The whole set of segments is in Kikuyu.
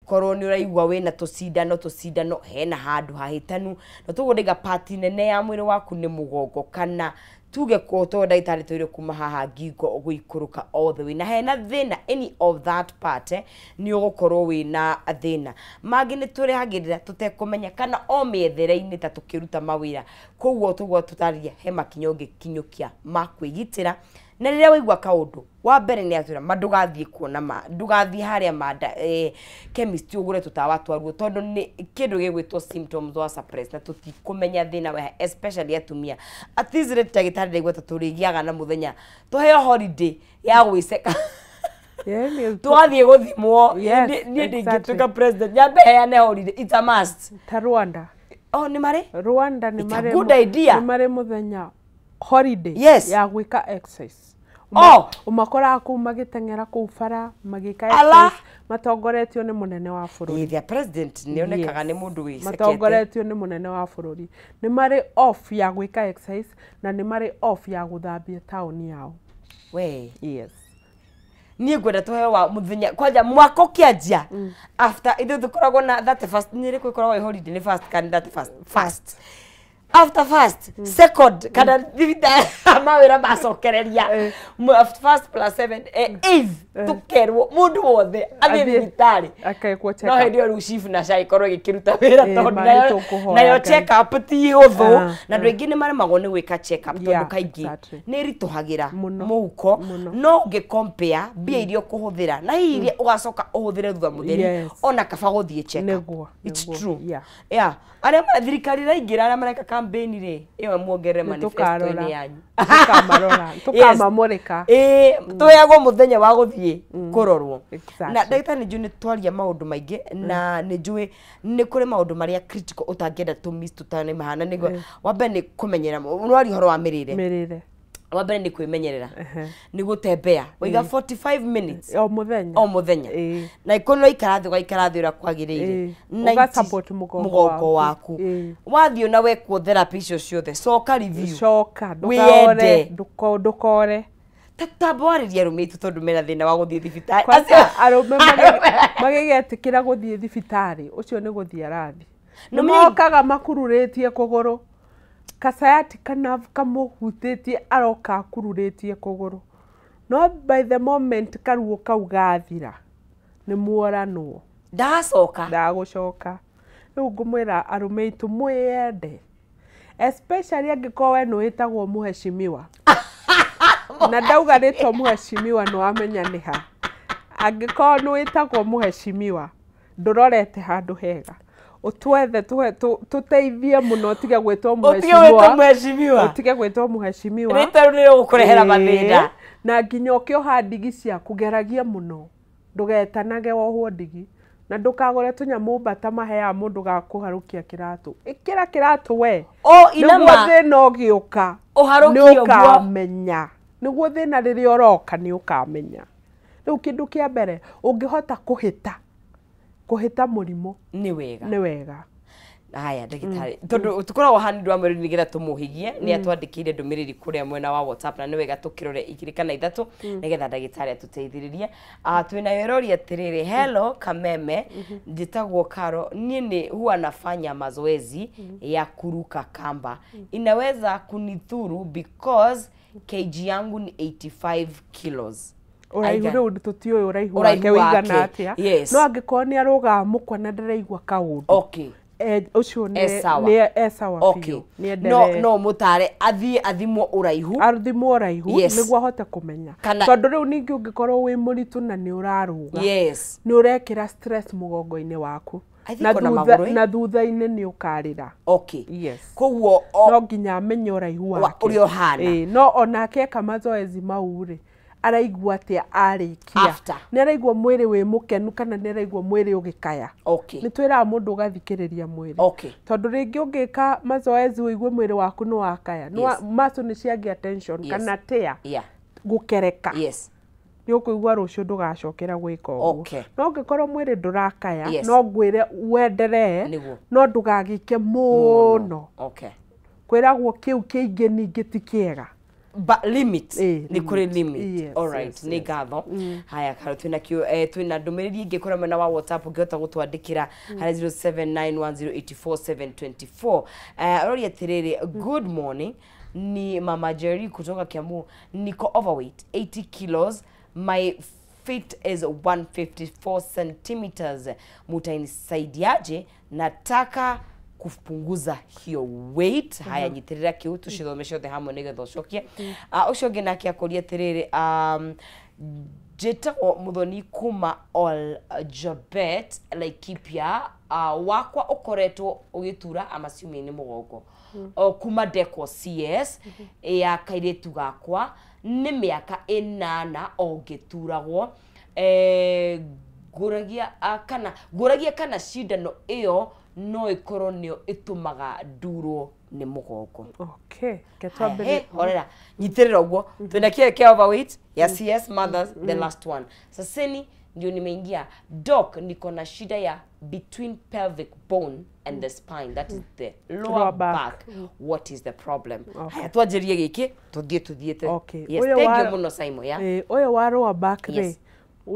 Korwo nĩ ũraigua wĩna tũcindano tũcindano, hena handũ hahĩtanu, na toguo ndaiga part nene ya mwĩrĩ waku nĩ mũgongo, kana tuge ko to ndagĩtarĩ twĩre kuma haha ngingo gũikũrũka all the way, na hena thĩna any of that part, nĩ ũgũkorwo wĩna thĩna. Mangĩ nĩ tũrehagĩrĩra tũtekũmenya kana o mĩethere-inĩ ta tũkĩruta mawĩra. Koguo tũguo tũtarĩria he makinya ũngĩkinyũkia ma kwĩgitĩra. Na rĩrĩa waigua kaũndũ, wa mbere nĩ atwĩra ma ndũgathiĩ kuona ma ndũgathiĩ harĩa manda chemist ũgũre tũtawa twaruo, tondũ nĩ kĩndũ gĩgwĩtwo symptoms wa suppress na tũtikũmenya thĩna weha, especially atumia. At this rate, ndagĩtarĩ, ndaigua ta tũrĩgĩaga na mũthenya tũheo holiday ya gwĩceka, tũgathiĩ gũthimwo. Niĩ ndingĩtuĩka president nyambe heane holiday. It's a must. Ta Rwanda. Oh, nĩ marĩ Rwanda nĩ It's a marĩ good idea. Nĩ marĩ mũthenya holiday ya gwĩka exercise. Ũmakoraga kũu magĩteng'era kũu bara magĩka Ala. exercise, matongoretio nĩ mũnene wa bũrũri. Their president nĩ onekaga nĩ mũndũ wĩcekete. Matongoretio nĩ mũnene wa bũrũri. Nĩ marĩ off ya gwĩka exercise na nĩ marĩ off ya gũthambia taũni yao. We. Yes. Niĩ ngwenda tũheo wa mũthenya kwanja mwaka ũkĩanjia, after ithuĩ tũkoragwo na 31st. Nĩ ĩrĩkũ ĩkoragwo ĩ holiday? Nĩ first kana 31st? First, after first, second, kana thibitarĩ mawĩra macokereria. First plus seven, eighth, tũkerwo mũndũ wothe athiĩ Athiĩ thibitarĩ akekwo no check up. hĩndĩ ĩyo rĩu chief na SHA ĩkorwo ĩgĩkĩruta wĩra, tondũ ma, nayo nĩtũkũhoya nayo Ngai. check up ti hũthũ, na andũ aingĩ nĩ maremagwo nĩ gwĩka check up tondũ kaingĩ nĩ ĩritũhagĩra Mũno. mũhuko. Mũno. No ũngĩ compare mbia iria ũkũhũthĩra na hihi iria ũgacoka ũhũthĩre thutha mũtheri, ona kaba gũthiĩ check up. Nĩguo, It's nĩguo. true. Yeah, arĩa thirikari ĩraingĩra, arĩa mareka campaign rĩ, ĩyo muongerere manifesto-inĩ Nĩtũkarora. yanyu. Tũkamarora, tũkamamũrĩka. Ĩĩ, tũheagwo mũthenya wa gũthiĩ kũrorwo. Na ndagĩtarĩ, nĩ njũĩ nĩ twaria maũndũ maingĩ, na nĩ njũĩ nĩ kũrĩ maũndũ marĩa critical ũtangĩenda tũ miss tũtanĩ nĩguo. Wa mbere nĩ kũmenyera, nĩwaria ũhoro wa mĩrĩre. Mĩrĩre. Wa mbere nĩ kwĩmenyerera, nĩ gũtembea waiga 45 minutes o mũthenya. O mũthenya. Na ikorwo waikara thĩ, ũgaikara thĩ ũrĩa kwagĩrĩire. Ĩĩ. Ũga-support mũgongo mũgongo waku. waku. Wathiĩ na wekwo therapy icio ciothe, coka review. Coka. Wĩyende. Ndũkaore, ndũkore. Tamba warĩria arũme aitũ, tondũ mena thĩna wa gũthiĩ thibitarĩ. Kwanza arũme magĩgetĩkĩra gũthiĩ thibitarĩ, ũcio nĩ gũthiĩ arathiĩ. No nĩ mokaga makururĩtie kũgũrũ, kasayati kana kamũhutĩtie, aroka akururĩtie kũgũrũ, no by the moment karuo kau gathira, nĩ muoranwo. Ndacoka. Ndagũcoka. Rĩu ngũmwĩra arũme aitũ mwĩyende, especially angĩkorwo we nĩ wĩtagwo mũheshimiwa, na ndauga rĩtwa mũheshimiwa nĩ wamenya nĩ ha. Angĩkorwo nĩ wĩtagwo mũheshimiwa, ndũrorete handũ hega, ũtwethe tũteithie mũno, ũtige gwĩtwo ũtige gwĩtwo mũheshimiwa. Mũheshimiwa. Ũtige gwĩtwo mũheshimiwa. Rĩtwa rĩu nĩ rĩgũkũrehera mathĩna. Na nginya ũkĩoha ndigi ciaku, geragia mũno ndũgetanage wohwo ndigi, na ndũkagũre tũnyamũ mbata maheaga mũndũ ga kũharũkia kĩratũ. Ĩkĩra kĩratũ we o nĩguo inama thĩna ũgĩũka ũharũkie nĩ ũguo. Ũkamenya nĩguo thĩna rĩrĩa ũroka nĩ ũkamenya. Rĩu kĩndũ kĩa mbere ũngĩhota kũhĩta kũhĩta mũrimũ nĩ wega. Nĩ wega. Haya ndagĩtarĩ, tondũ tũkoragwo haha nĩ ũndũ wa mwĩrĩ, nĩgetha tũmũhigie, nĩ atwandĩkĩire ndũmĩrĩri kũrĩa mwena wa WhatsApp, na nĩ wega tũkĩrore igĩrĩ kana ithatũ nĩgetha ndagĩtarĩ atũteithĩrĩrie. Twĩna ĩroria atĩrĩrĩ, "Hello Kameme, njĩtagwo Karo, niĩ nĩ huwa nafanya mazoezi ya kuruka kamba, inaweza kunithuru because kg yangu ni 85 kilos?" Ũraihu rĩu tũtiũĩ ũraihu Ũraihu wake ũigana wake, atĩa. No angĩkorwo nĩ arũgaga mũkwa na ndaraigua kaũndũ, ũcio E sawa. Nĩ e sawa biũ, nĩ No endelee. no mũtare athiĩ athimwo ũraihu. Athimwo ũraihu nĩguo ahote kũmenya, tondũ rĩu ningĩ ũngĩkorwo wĩ mũritũ na nĩ ũrarũga, nĩ ũrekĩra stress mũgongo-inĩ waku. I think na ona thutha magũrũ, eh? Na thutha-inĩ nĩ ũkarĩra. Koguo no nginya amenye ũraihu wake ũrĩa ũhana. Ĩĩ, no onake eka mazoezi mau rĩ, araigua atĩa arĩkia? After. Nĩ araigua mwĩrĩ wĩ mũkenu kana nĩ araigua mwĩrĩ ũgĩkaya? Nĩ twĩraga mũndũ ũgathikĩrĩria mwĩrĩ, tondũ rĩngĩ ũngĩka mazoezi ũigue mwĩrĩ waku nĩ wakaya, muscle nĩ ciagĩa tension kana tear, gũkereka, nĩ ũkũigua rũciũ ndũgacokera gwĩka ũguo. No ũngĩkorwo mwĩrĩ ndũrakaya, no ngwĩre wenderee, no ndũgagĩke mũno. Kwĩragwo kĩu kĩingĩ ningĩ ti kĩega. But limit nĩ nĩ kũrĩ limit. Yes, All right, yes, nĩ yes. ngatho. Haya, karo twĩna kĩo twĩna ndũmĩrĩri ĩngĩ kũrĩa mwena wa WhatsApp, ũngĩhota gũtwandĩkĩra harĩ 0791084724. Aroria atĩrĩrĩ, "Good morning, ni Mama Jerry kutoka Kiambu. Niko overweight 80 kilos, my feet is 154 centimeters. Mutanisaidiaje? Nataka kupunguza hiyo weight." Haya, nyitĩrĩra kĩu tũcithome ciothe hamwe nĩgetha ũcokie. Ũcio ũngĩ nake akũria atĩrĩrĩ, "Njĩtagwo Mũthoni kuma Ol Jobet, Laikipia. Wakwa ũkoretwo ũgĩtura, I'm assuming nĩ mũgongo, o kuma ndekwo CS ya kairĩtu gakwa, nĩ mĩaka 8 o ngĩturagwo. Ngũragia kana cindano ĩyo no ĩkorwo nĩyo ĩtũmaga ndurwo nĩ mũgongo." Okay, ke Haya, twambĩrĩrie. hey, horera, nyitĩrĩra ũguo. Twĩna kĩo kĩa overweight ya CS mothers, the last one. "Saseni ndio nimeingia doc, niko na shida ya between pelvic bone and the spine, that is the lower Lower back. back. What is the problem?" Okay. Haya, twanjĩrie gĩkĩ tũthiĩ tũthiĩte. Okay. Yes, Ũyũ thank you mũno, Simon, yeah? Ũyũ wa lower back rĩ,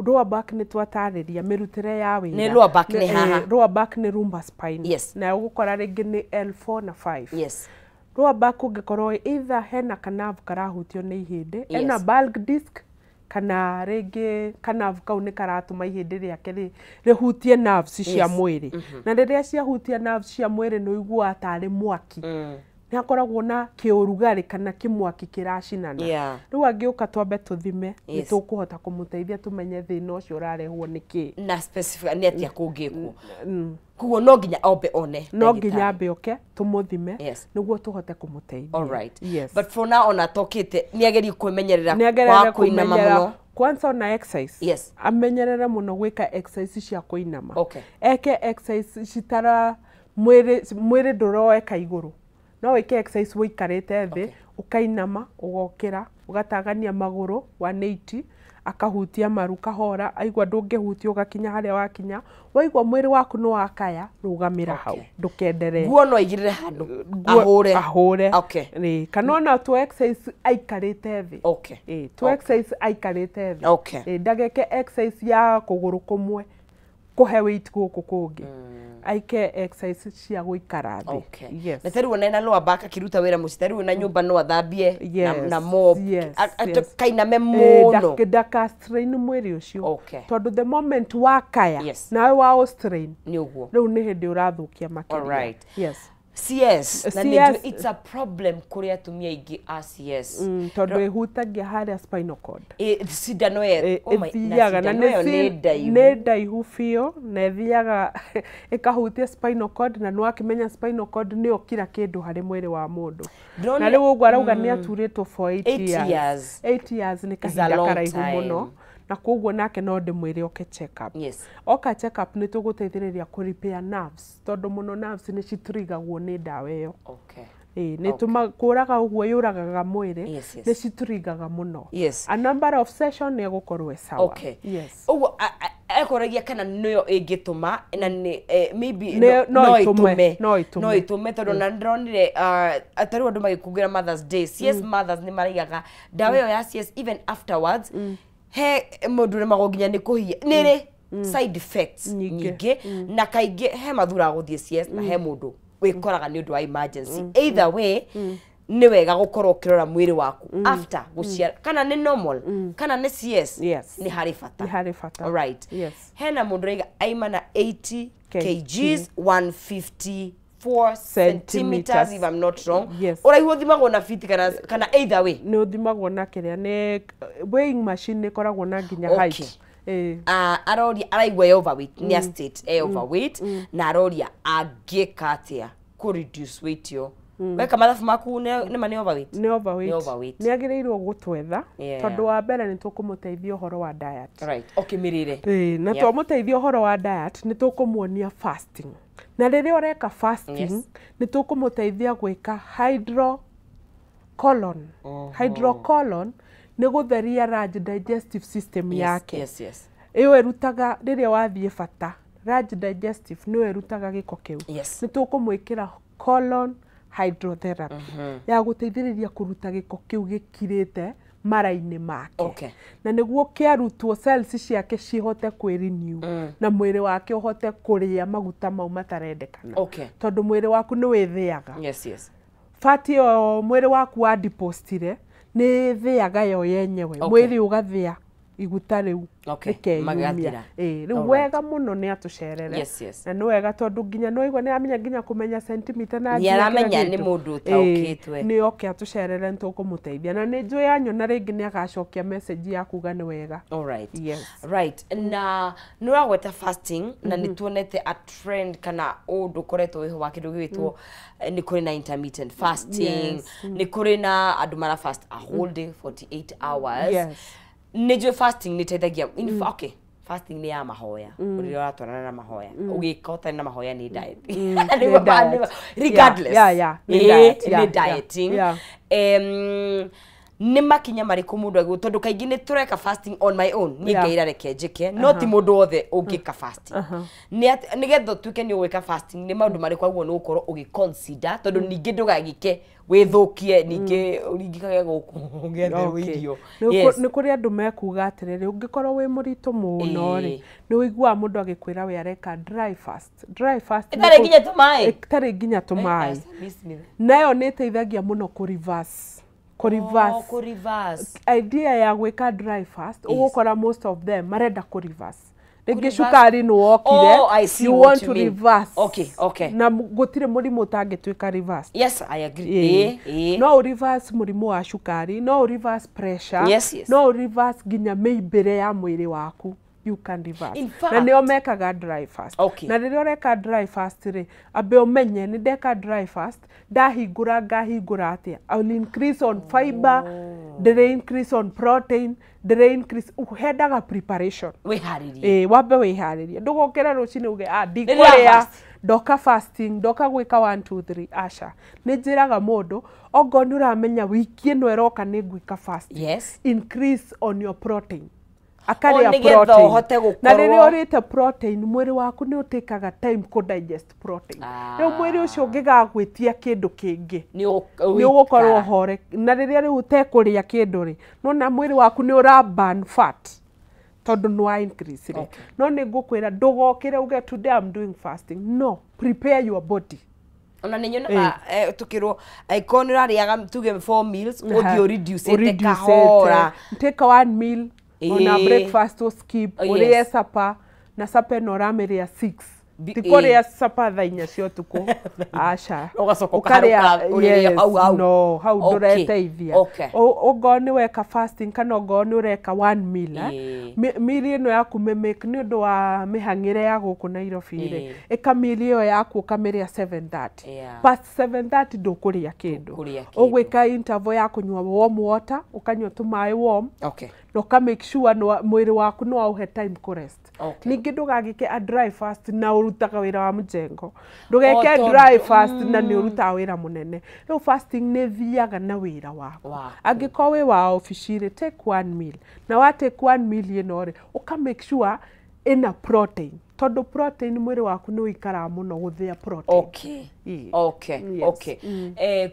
lower back nĩ twatarĩria mĩrutĩre ya wĩra. Nĩ lower back nĩ haha. Lower back nĩ lumbar spine. Na ũgũkora rĩngĩ nĩ L4 na 5. Lower back ũngĩkorwo either hena kanavu karahutio nĩ ihĩndĩ, ena bulge disc, kana rĩngĩ kanavu kau nĩ karatũma ihĩndĩ rĩake rĩhutie nerves cia mwĩrĩ, na rĩrĩa ciahutia nerves cia mwĩrĩ nĩ ũiguaga tarĩ mwaki, nĩ hakoragwo na kĩũrugarĩ kana kĩmwaki kĩracinana. Rĩu angĩũka twambe tũthime, nĩ tũkũhota kũmũteithia tũmenye thĩna ũcio ũrarehwo nĩ kĩ. Na specific nĩ atĩa kũngĩkwo. Koguo no nginya ombe one No ndagĩtarĩ. nginya ambe oke tũmũthime nĩguo tũhote kũmũteithia. All right. Yes. But for now, ona tokĩte nĩ agerie kwĩmenyerera nĩ kwa agerere kũinama kũmenyera mũno. Kwanza ona exercise, amenyerere mũno gwĩka exercise cia kũinama. Eke exercise citara mwĩrĩ ndũroeka igũrũ, no wĩke exercise wĩikarĩte thĩ, ũkainama, ũgokĩra, ũgatagania magũrũ 180, akahutia maru kahora, aigua ndũngĩhutia ũgakinya harĩa wakinya, waigua mwĩrĩ waku nĩ wakaya, rũgamĩra hau, ndũkenderee. Nguo no aigĩrĩre handũ ahũre. Ahũre. Ĩĩ, kana ona tu exercise aikarĩte thĩ. Ĩĩ, tu exercise aikarĩte thĩ. Ĩĩ, ndageke exercise ya kũgũrũ kũmwe kũhe weight gũkũ kũngĩ, aike exercise cia gũikara thĩ. Na tarĩu ona ena lower back akĩruta wĩra mũciĩ, tarĩu na nyũmba no athambie na mop, kainame mũno. Ndaka strain mwĩrĩ ũcio, tondũ the moment wakaya nawe wa strain, Nĩ ũguo. rĩu nĩ hĩndĩ ũrathũkia makĩria. Alright. Yes. CS na CS. nĩ njũĩ it's a problem kũrĩ atumia aingĩ a CS. Tondũ ĩhutagia harĩa spinal cord. Cindano ĩyo, oh my, na ĩthiaga na cindano nĩ ĩyo nĩ ndaihu. Nĩ ndaihu biũ, na ĩthiaga ĩkahutia spinal cord, na nĩwakĩmenya spinal cord nĩyo kira kĩndũ harĩ mwĩrĩ wa mũndũ. Na rĩu ũguo arauga nĩ aturĩtwo for 8 8 years. years. 8 years nĩ Is a kahinda long karaihu time. mũno, na koguo nake no ndĩmwĩre oke check up. Oka check up nĩ tũgũteithĩrĩria kũ repair nerves, tondũ mũno nerves nĩ citrigagwo nĩ ndawa ĩyo. Ĩĩ, nĩ tũma kũraga ũguo yũragaga mwĩrĩ, nĩ citrigaga mũno. A number of session nĩ egũkorwo e sawa. Ũguo ekoragia kana nĩyo ĩngĩtũma na nĩ maybe No no ĩtũme, ĩtũme. No ĩtũme. No ĩtũme, tondũ na ndĩronire tarĩu andũ magĩkũngũĩra Mothers Day, CS mothers nĩ maraigaga ndawa ĩyo ya CS, even afterwards he mũndũ ũremagwo nginya nĩ kũhia, nĩ rĩ side effects Nyingĩ. nyingĩ, na kaingĩ he mathuraga gũthiĩ CS na he mũndũ wĩkoraga nĩ ũndũ wa emergency. Either way, nĩ wega gũkorwo ũkĩrora mwĩrĩ waku after gũciara, kana nĩ normal kana nĩ CS, nĩ harĩ bata. Nĩ harĩ bata. Alright. Hena mũndũ raiga aima na 80 kg. Kgs, 154 centimeters, Centimeters. if I'm not wrong. Yes. Ũraihu ũthimagwo na fiti kana either way? Nĩ ũthimagwo na kĩrĩa nĩ weighing machine, ĩkoragwo na nginya height. Ĩĩ. Aroria araigua e overweight, nĩ a state e overweight, na aroria angĩka atĩa kũ reduce weight yo. Weka mathabu maku, nĩ ma nĩ overweight. Nĩ overweight. Nĩ overweight. Nĩ agĩrĩirwo gũtwetha, tondũ wa mbere nĩ tũkũmũteithia ũhoro wa diet. Right, okay, mĩrĩre. Ĩĩ, na twamũteithia ũhoro wa diet nĩ tũkũmuonia fasting, na rĩrĩa ũreka fasting nĩ tũkũmũteithia gwĩka hydrocolon. Hydrocolon nĩ gũtheria large digestive system yake. Ĩyo ĩrutaga rĩrĩa wathiĩ bata, large digestive nĩyo ĩrutaga gĩko kĩu. Nĩ tũkũmwĩkĩra colon hydrotherapy ya gũteithĩrĩria kũruta gĩko kĩu gĩkirĩte mara-inĩ make. Na nĩguo kĩarutwo, cells ciake cihote kwĩ-renew na mwĩrĩ wake ũhote kũrĩa maguta mau matarendekana, tondũ mwĩrĩ waku nĩ wĩthĩaga. Fat ĩyo mwĩrĩ waku wa depositire nĩ ĩthĩaga yo yenyewe. Mwĩrĩ ũgathĩa iguta rĩu, rĩkeyumia. Magathira. Ĩĩ, rĩu wega mũno nĩ atũcerere. Na nĩ wega tondũ nginya nĩ waigua nĩ aramenya nginya kũmenya sentimita na Nĩ nginya kĩrĩa aramenya nĩ kĩndũ. mũndũ Ĩĩ, ũtaũkĩtwe. Nĩ oke atũcerere, nĩ tũkũmũteithia, na nĩ njũĩ anyona rĩngĩ nĩ agacokia message ya kuga nĩ wega. Yes. Right, na nĩ ũragweta fasting, na nĩ tuonete a trend kana ũndũ ũkoretwo wĩho wa kĩndũ gĩgwĩtwo nĩ kũrĩ na intermittent fasting, nĩ kũrĩ na andũ mara fast a whole day, 48 hours. Nĩ njũĩ fasting nĩ ĩteithagia. In fact, okay, fasting nĩ ya mahoya, ũrĩa ũratwarana na mahoya, ũgĩka ũtarĩ na mahoya nĩ diet. Nĩ diet. Regardless. Yeah, nĩ diet, yeah, nĩ dieting. Nĩ makinya marĩkũ mũndũ agĩrĩirwo, tondũ kaingĩ nĩ tũreka fasting on my own, niĩ ngeira reke njĩke, no ti mũndũ wothe ũngĩka fasting. Nĩgetha ũtuĩke nĩ ũgwĩka fasting, nĩ maũndũ marĩkũ agĩrĩirwo nĩ gũkorwo ũgĩ-consider, tondũ ningĩ ndũgagĩke wĩthũkie, ningĩ ũringĩkage gũkũ ũgĩetherwo irio? Nĩ kũrĩ andũ mekuga atĩrĩrĩ, ũngĩkorwo wĩ mũritũ mũno rĩ, nĩ ũiguaga mũndũ agĩkwĩra we areka dry fast. Dry fast nĩ Ĩtarĩ nginya tũmaĩ? Ĩtarĩ nginya tũmaĩ. Miss me. Nayo nĩ ĩteithagia mũno kũ reverse, kũ reverse. Oh, kũ reverse. Idea ya gwĩka dry fast, ũgũkora most of them marenda kũ reverse rĩngĩ Kũ-reverse? Cukari nĩ wokire, Oh, I see you what want you to mean. reverse. Na gũtirĩ mũrimũ ũtangĩtuĩka reverse. Yes, I agree. Ĩĩ, ĩĩ. No ũ reverse mũrimũ wa cukari, no ũ reverse pressure, no ũ reverse nginya mĩimbĩre ya mwĩrĩ waku, you can reverse. In Na fact- nĩo mekaga dry fast. Na rĩrĩa ũreka dry fast rĩ, ambe ũmenye nĩ ndeka dry fast, ndahingũra ngahingũra atĩa? I will increase on fiber, ndĩrĩ increase on protein, ndĩrĩ increase, hendaga preparation. Wĩharĩrie. Ĩĩ, wambe wĩharĩrie, ndũgokĩre rũcinĩ uge, "Ah, Rĩrĩa ndikũrĩa, fast. ndoka fasting, ndoka gwĩka 1 2 3." Aca, nĩ njĩraga mũndũ ongorwo nĩ ũramenya wiki ĩno ĩroka nĩ ngwĩka fasting, increase on your protein, akarĩa Nĩgetha protein. ũhote gũkorwo- Na rĩrĩa ũrĩte protein, mwĩrĩ waku nĩ ũtĩkaga time kũ digest protein. Rĩu mwĩrĩ ũcio ũngĩgagwĩtia kĩndũ kĩngĩ, nĩ nĩ ũgũkorwo hore. Na rĩrĩa rĩu ũtekũrĩa kĩndũ rĩ, nona mwĩrĩ waku nĩ ũra burn fat tondũ nĩ wa increase rĩ. No nĩ ngũkwĩra ndũgokĩre uge, "Today I'm doing fasting." No, prepare your body. Ona nĩ nyonaga tukĩrwo angĩkorwo nĩ ũrarĩaga tuge four meals, ũthiĩ ũreducĩte Ũreducĩte. kahora. Take one meal ona breakfast ũ skip, ũrĩe supper, na supper ĩno ũramĩrĩa 6, ti kũrĩa supper thaa 4 cia ũtukũ, aca. Ũgacoka Ũkarĩa- ũkaharũka ũrĩrĩa yes, hau hau. no hau ndũreteithia. Ongorwo nĩ weka fasting kana ongorwo nĩ ũreka one meal, meal ĩno yaku mĩmake nĩ ũndũ wa mĩhang'ĩre ya gũkũ Nairobi rĩ, ĩka meal ĩyo yaku ũkamĩrĩa 7:30. Past 7:30 ndũkũrĩa kĩndũ. Ndũkũrĩa kĩndũ. Ũgwĩka interval ya kũnyua warm water, ũkanyua tũmaĩ warm, na ũka make sure mwĩrĩ waku nĩ waũhe time kũ rest. Ningĩ ndũgagĩke a dry fast na ũrutaga wĩra wa mjengo, ndũgeke dry fast na nĩ ũrutaga wĩra mũnene. Rĩu fasting nĩ ĩthiaga na wĩra waku. Waku. Angĩkorwo wĩ wa obici rĩ, take one meal, na wa take one meal ĩno rĩ, ũka make sure ĩna protein, tondũ protein mwĩrĩ waku nĩ ũikaraga mũno gũthĩa protein.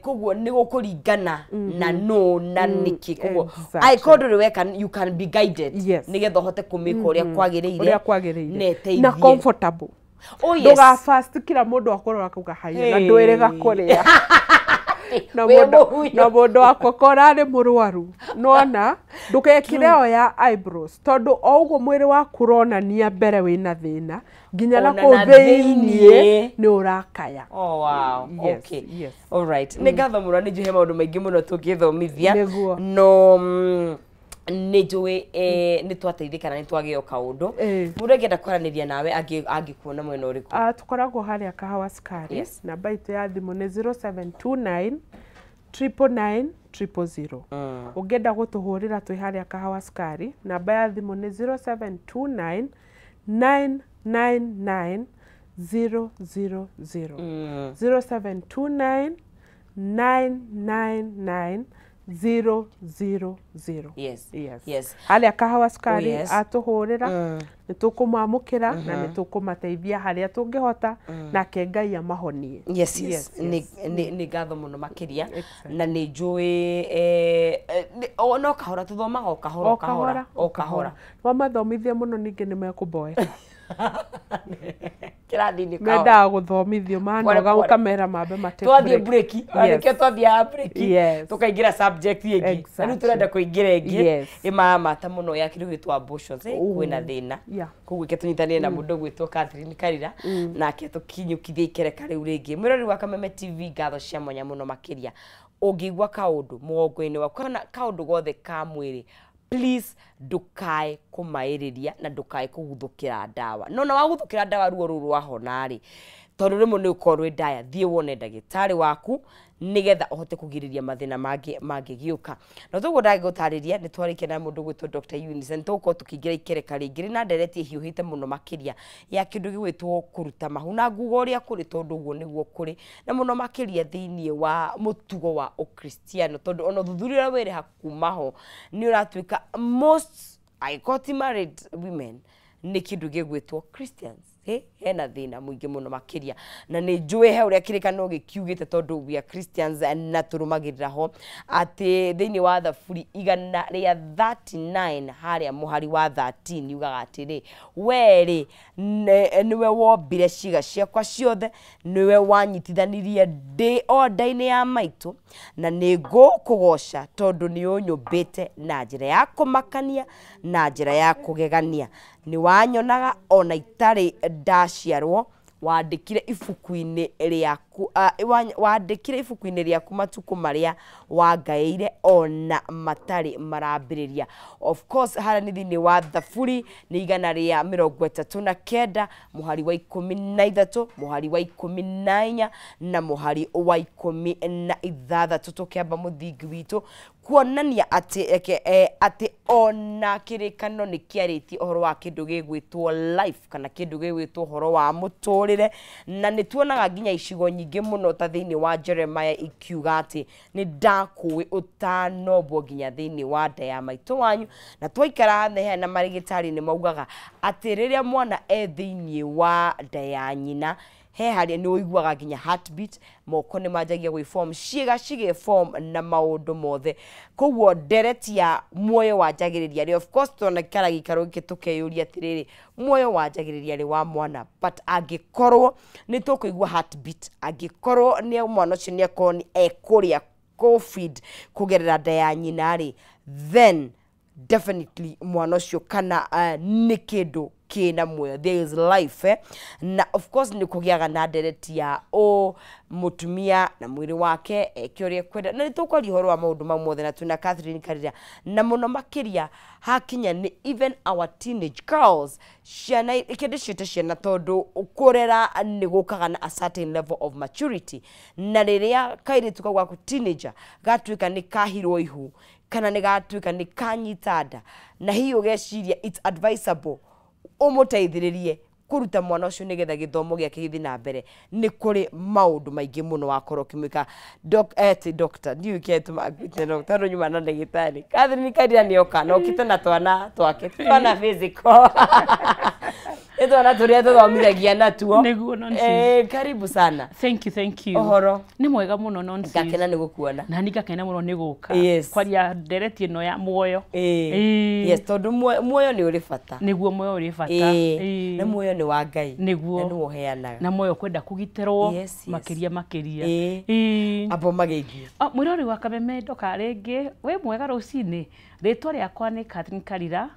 Koguo nĩ gũkũringana na no na nĩkĩ, koguo angĩkorwo ndũrĩ weka, you can be guided nĩgetha ũhote kũmĩka ũrĩa kwagĩrĩire Ũrĩa kwagĩrĩire na ĩteithie. Na comfortable. Ndũga fast kila mũndũ akorwo akauga haya na ndwĩrĩga kũrĩa na Wĩ mũndũ mũhuyu. Na mũndũ wakwa korwo arĩ mũrwaru, nona ndũgekĩre o ya eyebrows, tondũ o ũguo mwĩrĩ waku ũronania mbere wĩna thĩna, nginya na Ona kũu na thĩiniĩ thĩiniĩ. nĩ ũrakaya. Oh, wow. Yes, yes. All right. Nĩ ngatho mũno, nĩ njũĩ he maũndũ maingĩ mũno tũngĩthomithia. Nĩguo. No nĩ njũĩ nĩ twateithĩka na nĩ twagĩo kaũndũ. Mũndũ angĩenda kwaranĩria nawe angĩkuona mwena ũrĩkũ? Ah, tũkoragwo harĩa Kahawa Sukari. Namba itũ ya thimũ nĩ 0729 999 000. Ũngĩenda gũtũhũrĩra twĩ harĩa Kahawa Sukari, namba ya thimũ nĩ 0729 999 000. 0729 999 0 0 0. Yes. Yes. Yes. Harĩa Kahawa Sukari Oh, yes. atũhũrĩra, nĩ tũkũmamũkĩra na nĩ tũkũmateithia harĩa tũngĩhota, nake Ngai amahonie. Yes. Nĩ ngatho mũno makĩria. Exactly. Na nĩ njũĩ no kahora tũthomaga o kahora, o kahora, o kahora. Wamathomithia mũno ningĩ nĩ mekũmboeka. Kĩrathi-inĩ kahora. Mendaga gũthomithio manoga Pole, pole. ũkamera mambe mate Twathiĩ break. break, nĩkĩo twathiaga break, Yes. tũkaingĩra subject ĩngĩ. Na rĩu Exactly. tũrenda kũingĩra ĩngĩ Yes. ĩmamata mũno ya kĩndũ gĩtwo abortions. Kwĩna thĩna. Yeah. Koguo ike tũnyitanĩre na mũndũ ũgwĩtwo Catherine Karira, nake tũkinyũkithie ikereka rĩu rĩngĩ. Mwĩrori wa Kameme TV, ngatho cia mwanya mũno makĩria. Ũngĩigua kaũndũ mũgongo-inĩ waku kana kaũndũ gothe ka mwĩrĩ, please ndũkae kũmaĩrĩria na ndũkae kũguthũkĩra ndawa. No na waguthũkĩra ndawa ruo rũu rwahona rĩ, tondũ rĩmwe nĩ ũkorwo rwĩ ndaya, thiĩ wone ndagĩtarĩ waku nĩgetha ũhote kũgirĩrĩria mathĩna mangĩ mangĩgĩũka. Na toguo ndagĩgũtarĩria, nĩ twarĩkia na mũndũ ũgwĩtwo Dr. Eunice, nĩ tũgũkorwo tũkĩingĩra ikereka rĩngĩ rĩna ndereti ĩhiũhĩte mũno makĩria ya kĩndũ gĩgwĩtwo kũruta mahu, na nguga ũrĩa kũrĩ tondũ ũguo nĩguo kũrĩ, na mũno makĩria thĩiniĩ wa mũtugo wa ũkristiano, tondũ ona ũthuthuria ũrĩa wĩrĩ kuma ho nĩ ũratuĩka most angĩkorwo ti married women nĩ kĩndũ gĩgwĩtwo Christians. Hena thĩna mũingĩ mũno makĩria, na nĩ njũĩ he ũrĩa kĩrĩkanĩro gĩkiugĩte, tondũ we are Christians na tũrũmagĩrĩra ho atĩ thĩinĩ wa Thaburi 139 harĩa mũhari wa 13 yugaga atĩrĩ, we rĩ nĩwe wombire ciĩga ciakwa ciothe, nĩwe wanyitithanirie ndĩ o nda-inĩ ya maitũ, na nĩ ngũkũgoca tondũ nĩ ũnyũmbĩte na njĩra ya kũmakania na njĩra ya kũgegania. Nĩ wanyonaga ona itarĩ ndaciarwo, wandĩkire ibuku-inĩ rĩaku, wandĩkire ibuku-inĩ rĩaku matukũ marĩa wangaĩire ona matarĩ marambĩrĩria. Of course harĩa nĩ thĩinĩ wa Thaburi nĩ 139 mũhari wa 13, mũhari wa 14 na mũhari wa 16, tũkĩamba mũthingi witũ kuonania atĩ atĩ ona kĩrĩkanĩro nĩ kĩarĩtie ũhoro wa kĩndũ gĩgwĩtwo life kana kĩndũ gĩgwĩtwo ũhoro wa mũtũrĩre, na nĩ tuonaga nginya icigo nyingĩ mũno ta thĩinĩ wa Jeremiah ikiuga atĩ nĩ ndakũĩ ũtanombwo nginya thĩinĩ wa nda ya maitũ wanyu. Na twaikara thĩ na marĩgĩtarĩ nĩ maugaga atĩ rĩrĩa mwana e thĩinĩ wa nda ya nyina, he harĩa nĩ ũiguaga nginya heartbeat, moko nĩ manjagia gwĩ form, ciĩga cigĩ form na maũndũ mothe. Koguo ndereti ya muoyo wanjagĩrĩria rĩ, of course twanaikara gĩikaro gĩkĩ tũkeyũria atĩrĩrĩ, muoyo wanjagĩrĩria rĩ wa mwana? But angĩkorwo nĩ tũkũigua heartbeat, angĩkorwo nĩ mwana ũcio nĩ akorwo nĩ ekũrĩa kũ-feed kũgerera nda ya nyina rĩ, then definitely mwana ũcio kana nĩ kĩndũ kĩna muoyo, there is life. Na of course nĩ kũgĩaga na ndereti ya ũ mũtumia na mwĩrĩ wake eke ũrĩa ekwenda, na nĩ tũkwaria ũhoro wa maũndũ mau mothe na twĩna Catherine Karira, na mũno makĩria hakinya nĩ even our teenage girls, ciana reke ndĩciĩte ciana tondũ kũrera nĩ gũkaga na a certain level of maturity, na rĩrĩa kairĩtu kau gaku teenager gatuĩka nĩ kahirwo ihu kana nĩ gatuĩka nĩ kanyita nda, na hihi ũgeciria it's advisable ũmũteithĩrĩrie kũruta mwana ũcio nĩgetha gĩthomo gĩake gĩthiĩ na mbere, nĩ kũrĩ maũndũ maingĩ mũno wakorwo ũkĩmwĩka. Ti doctor, ndiũĩ kĩrĩa tũmangĩte doctor, tondũ nyuma na ndagĩtarĩ Catherine Karira nĩoka na okĩte na twana twake, ti twana physical, nĩ twana tũrĩa tũthomithagia natuo. Nĩguo, nonsense. Karibu sana. Thank you, thank you. Ũhoro? Nĩ mwega mũno, nonsense. Ngakena nĩ gũkuona. Na ni ngakena mũno nĩ gũka. Yes. Kwaria ndereti ĩno ya muoyo. Yes, tondũ muoyo nĩ ũrĩ bata. Nĩguo, muoyo ũrĩ bata. Na muoyo nĩ wa Ngai. Nĩguo. Na nĩwe ũheanaga. Na muoyo kwenda kũgitĩrwo Yes. makĩria makĩria. Amba mageithie. Mwĩrori wa Kameme, ndoka rĩngĩ, wĩ mwega rũcinĩ. Rĩtwa rĩakwa nĩ Catherine Karira.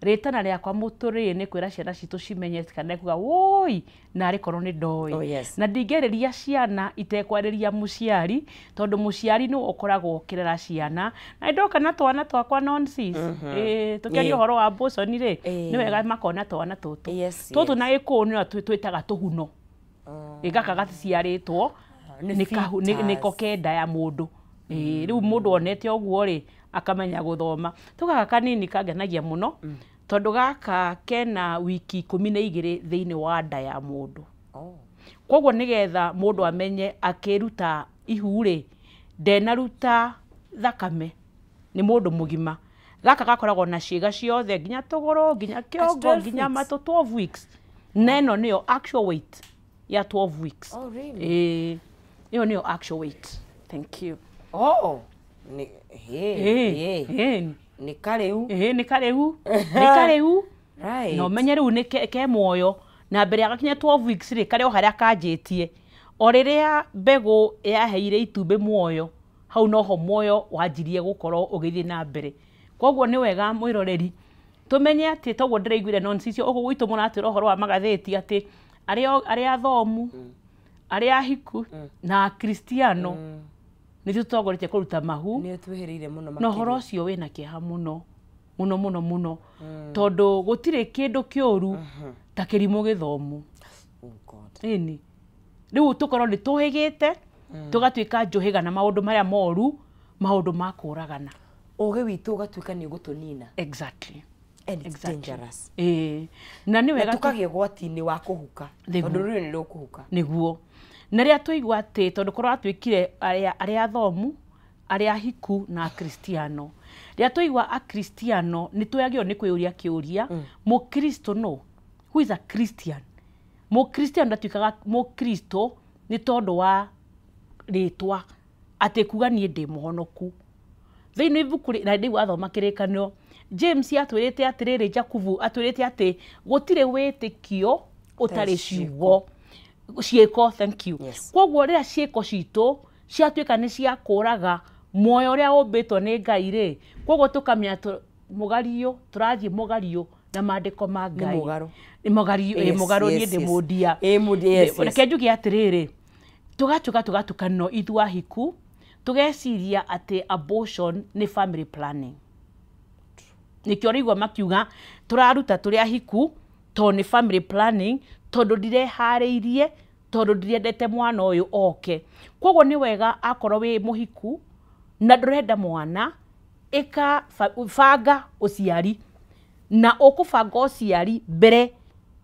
Rĩtana rĩakwa mũtũrĩre nĩ kwĩra ciana citũ cimenye citikanae kuga woi narĩ korwo nĩ ndoĩ. Oh, yes. Na ndingĩarĩria ciana itekwarĩria mũciari, tondũ mũciari nĩwe ũkoragwo ũkĩrera ciana. Na ndoka na twana twakwa, nonsense. Tũkĩaria ũhoro wa abortion rĩ, nĩ wega makona twana tũtũ. Tũtũ na gĩkũyũ nĩyo twĩtaga tũhuno. Gaka gaciarĩtwo Nĩ nĩ kahu nĩko fetus. kenda ya mũndũ. Rĩu mũndũ onete ũguo rĩ, akamenya gũthoma. Tũgaka kanini kangenagia mũno tondũ gaka kena wiki 12 thĩinĩ wa nda ya mũndũ. Koguo nĩgetha mũndũ amenye akĩruta ihu rĩ, ndenaruta thakame. Nĩ mũndũ mũgima. Gaka gakoragwo na ciĩga ciothe, nginya tũgũrũ, nginya kĩongo, nginya matũ, 12 weeks. Na ĩno nĩyo actual weight ya 12 weeks. Oh, really? Ĩyo nĩyo actual weight. Thank you. Oh, nĩ he nĩ karĩu. Nĩ karĩu. Nĩ karĩu. Right. Na ũmenye rĩu nĩ ke muoyo. Na mbere ya gakinya 12 weeks rĩ, karĩ o harĩa kanjĩtie. O rĩrĩa mbegũ yaheire itumbĩ muoyo, hau noho muoyo wanjirie gũkorwo ũgĩthiĩ na mbere. Koguo nĩ wega mwĩroreri tũmenye atĩ toguo ndĩraiguire nonsense icio ũguo gwitũ mũratwĩra ũhoro wa magathĩti atĩ arĩa athomu, arĩa ahiku na akristiano nĩ tũtongoretie kũruta mahu. Nĩ twĩhĩrĩire mũno makĩria. Na ũhoro ũcio wĩna kĩeha mũno mũno mũno mũno, tondũ gũtirĩ kĩndũ kĩũru ta kĩrimũ gĩthomu. Oh God. Ĩni rĩu tũkorwo nĩ tũhĩgĩte tũgatuĩka njũhĩga na maũndũ marĩa moru, maũndũ ma kũragana. Ũgĩ witũ ũgatuĩka nĩ ũgũtũnina. Exactly. And it's dangerous. Na nĩ wega tũkagĩa ũgwati-inĩ wa kũhuka, tondũ rũrĩrĩ nĩ rũkũhuka. Nĩguo. Na rĩrĩa twaigua atĩ tondũ korwo atuĩkire arĩa athomu, arĩa ahiku na akristiano. Rĩrĩa twaigua akristiano nĩ twagĩrĩirwo nĩ kwĩyũria kĩũria, mũkristo no? Who is a Christian? Mũkristiano ndatuĩkaga mũkristo nĩ tondũ wa rĩtwa atĩ kuga niĩ ndĩ mũhonoku. Thĩinĩ ibuku na ndĩu athoma kĩrĩkanĩro, James atwĩrĩte atĩrĩrĩ, Jakubu atwĩrĩte atĩ gũtirĩ wĩtĩkio ũtarĩ ciugo. Ciĩko, thank you. Yes. Koguo rĩrĩa ciĩko citũ ciatuĩka nĩ cia kũraga muoyo ũrĩa ũmbĩtwo nĩ Ngai rĩ, koguo tũkamenya mũgario, tũrathiĩ mũgario na maandĩko ma Ngai. Nĩ mũgario, mũgarũ niĩ ndĩ mũndia. Reke njuge atĩrĩrĩ, tũgatuĩka tũgatukanio ithuĩ ahiku, tũgeciria atĩ abortion nĩ family planning. Nĩkĩo ũraigua makiuga tũraruta tũrĩ ahiku tondũ nĩ family planning, tondũ ndireharĩirie, tondũ ndirendete mwana ũyũ oke. Koguo nĩ wega akorwo wĩ mũhiku na ndũrenda mwana, ĩka banga ũciari, na ũkũbanga ũciari mbere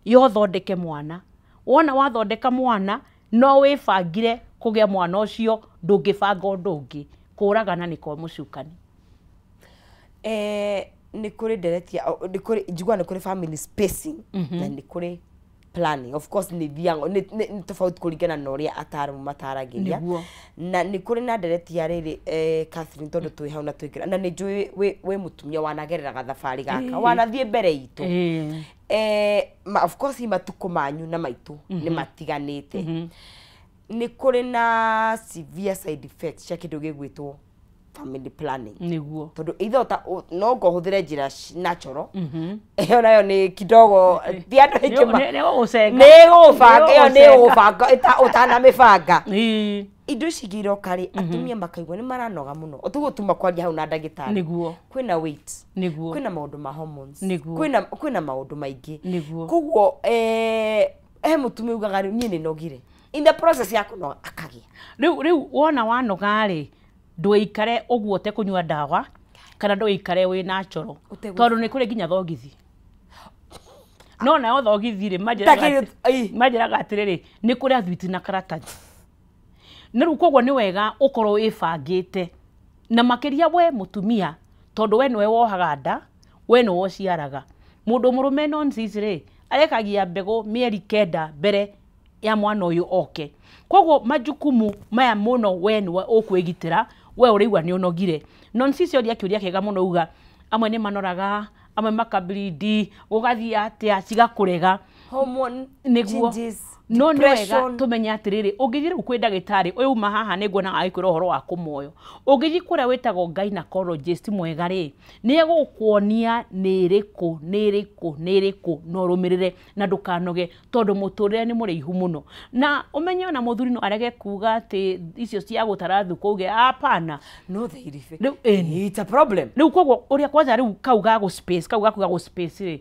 ya ũthondeke mwana. Wona wathondeka mwana no wĩbangire kũgĩa mwana ũcio, ndũngĩbanga ũndũ ũngĩ. Kũragana nĩ kwa mũcukani. Nĩ kũrĩ nderetia, nĩ kũrĩ njiguaga nĩ kũrĩ family spacing na nĩ kũrĩ planning. Of course nĩ thiaga nĩ tofauti kũringana na ũrĩa ataaramu mataragĩria. Na nĩ kũrĩ na nderetia rĩrĩ, Catherine, tondũ twĩ hau na twĩkĩra na nĩ njũĩ wĩ mũtumia wanagerera gathabarĩ gaka, wanathiĩ mbere itũ. Of course matukũ manyu na maitũ nĩ matiganĩte. Nĩ kũrĩ na severe side effects cia kĩndũ gĩgwĩtwo family planning. Nĩguo. Tondũ either no ngohũthĩre njĩra natural, ĩyo nayo nĩ kidogo ti andũ aingĩ nĩ gũbanga, ĩyo nĩ gũbanga ũtanamĩbanga. Indo ici ingĩ iroka rĩ, atumia makaigua nĩ maranoga mũno. Ũtiguo tuma kwaria hau na ndagĩtarĩ. Nĩguo. Kwĩna weight. Nĩguo. Kwĩna maũndũ ma hormones. Nĩguo. Kwĩna maũndũ maingĩ. Nĩguo. Koguo he mũtumia ugaga rĩu niĩ nĩ nogire. In the process ya kũnoga akagĩa. Rĩu wona wanoga rĩ, ndũikare ũguo ũtekũnyua ndawa kana ndũikare wĩ natural, tondũ nĩ kũrĩ nginya thogithi. No nayo thogithi rĩ, manjĩraga atĩrĩrĩ, nĩ kũrĩ athwiti na karatathi. Na rĩu koguo nĩ wega ũkorwo wĩbangĩte, na makĩria we mũtumia, tondũ we nĩwe wohaga nda, we nĩwe ũciaraga. Mũndũ mũrũme nonsense rĩ, arekagia mbegũ mĩeri 9 mbere ya mwana ũyũ oke. Koguo majukumu maya mũno we nĩwe ũkwĩgitĩra, we ũraigua nĩ ũnogire. Nonsense ũria kĩũria kĩega mũno uga, amwe nĩ manoraga, amwe makablidi, gũgathiĩ atĩa, cigakũrega. Hormone changes, No nĩ wega tũmenye atĩrĩrĩ, ũngĩthiĩ rĩu kwĩ ndagĩtarĩ, ũyũ uma haha nĩ nguona agĩkwĩra ũhoro wa kũmoyo. Ũngĩthiĩ kũrĩa wĩtagwo gynecologist mwega rĩ, nĩ egũkuonia nĩ ĩrĩkũ, nĩ ĩrĩkũ, nĩ ĩrĩkũ, na ũrũmĩrĩre na ndũkanoge, tondũ mũtũrĩre nĩ mũraihu mũno. Na ũmenye ona mũthuri no arege kuga atĩ icio cia gũtara thukũ uge hapana. No they it's a problem. Rĩu koguo ũrĩa kwanza rĩu kau ga gũ space, kau gaku ga gũ space rĩ,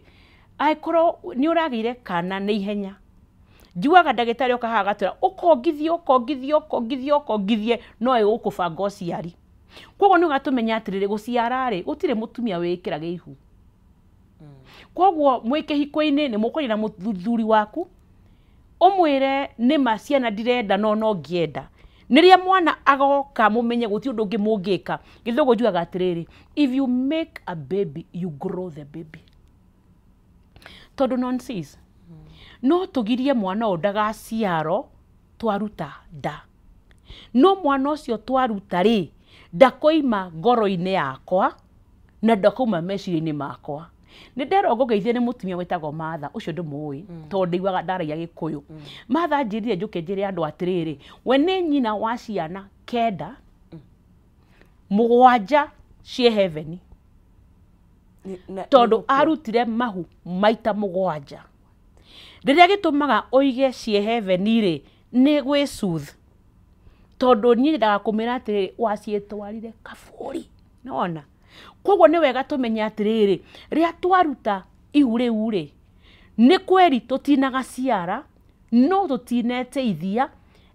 angĩkorwo nĩ ũragĩire kana nĩ ihenya, njugaga ndagĩtarĩ oka haha agatwĩra ũkongithie, ũkongithie, ũkongithie, ũkongithie, no ĩgũkũbanga ũciari. Koguo nĩ ũgatũmenya atĩrĩrĩ, gũciara rĩ, gũtirĩ mũtumia wĩĩkĩraga ihu. Koguo mwĩ kĩhiko-inĩ nĩ mũkwaria na mũthuri waku, ũmwĩre nĩma ciana ndirenda no no ngĩenda. Nĩrĩa mwana agoka mũmenye gũtirĩ ũndũ ũngĩ mũngĩka. Gĩthũngũ njugaga atĩrĩrĩ, if you make a baby, you grow the baby. Tondũ nonsense. No tũgirie mwana ũyũ ndagaciarwo twaruta nda. No mwana ũcio twaruta rĩ, ndakoima ngoro-inĩ yakwa na ndakoima meciria-inĩ makwa. Nĩ nderwo ngũgeithie nĩ mũtumia wĩtagwo Martha, ũcio ndĩmũĩ tondũ ndĩiguaga ndaragia Gĩkũyũ. Martha anjĩrire njũke njĩre andũ atĩrĩrĩ, we nĩ nyina wa ciana 9, 7 ciĩ heaven. Tondũ arutire mahu maita 7. Rĩrĩa gĩtũmaga ũige ciĩ heaven rĩ, nĩ gwĩsoothe. Tondũ niĩ nyendaga kũmĩra atĩrĩrĩ, waciĩtwarire kaburi. Nĩwona? Koguo nĩ wega tũmenye atĩrĩrĩ, rĩrĩa twaruta ihu rĩu rĩ, nĩ kweri tũtinagaciara, no tũtineteithia,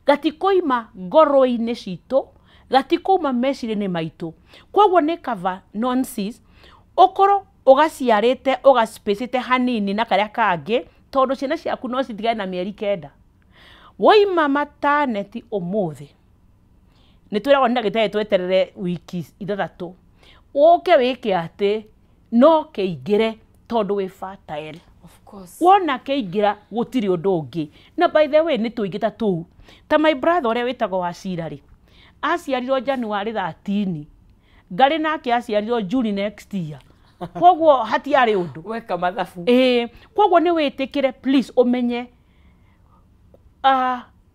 gatikoima ngoro-inĩ citũ, gatikoima meciria-inĩ maitũ. Koguo nĩ kaba nonsense, ũkorwo ũgaciarĩte ũgaspacĩte hanini na karĩa kangĩ, tondũ ciana ciaku no citigane na mĩeri 9. Woima maternity ũmũthĩ, nĩ twĩragwo nĩ ndagĩtarĩ tweterere wiki 6. Ũke wĩke atĩ no kĩingĩre tondũ wĩ fertile. Of course. Wona kĩingĩra gũtirĩ ũndũ ũngĩ. Na by the way nĩ tũingĩ ta tũu. Ta my brother ũrĩa wĩtagwo Wacira rĩ, aciarirwo January 13. Ngarĩ nake aciarirwo June next year. Koguo hatiarĩ ũndũ. Weka mathabu. Ĩĩ, koguo nĩ wĩtĩkĩre please ũmenye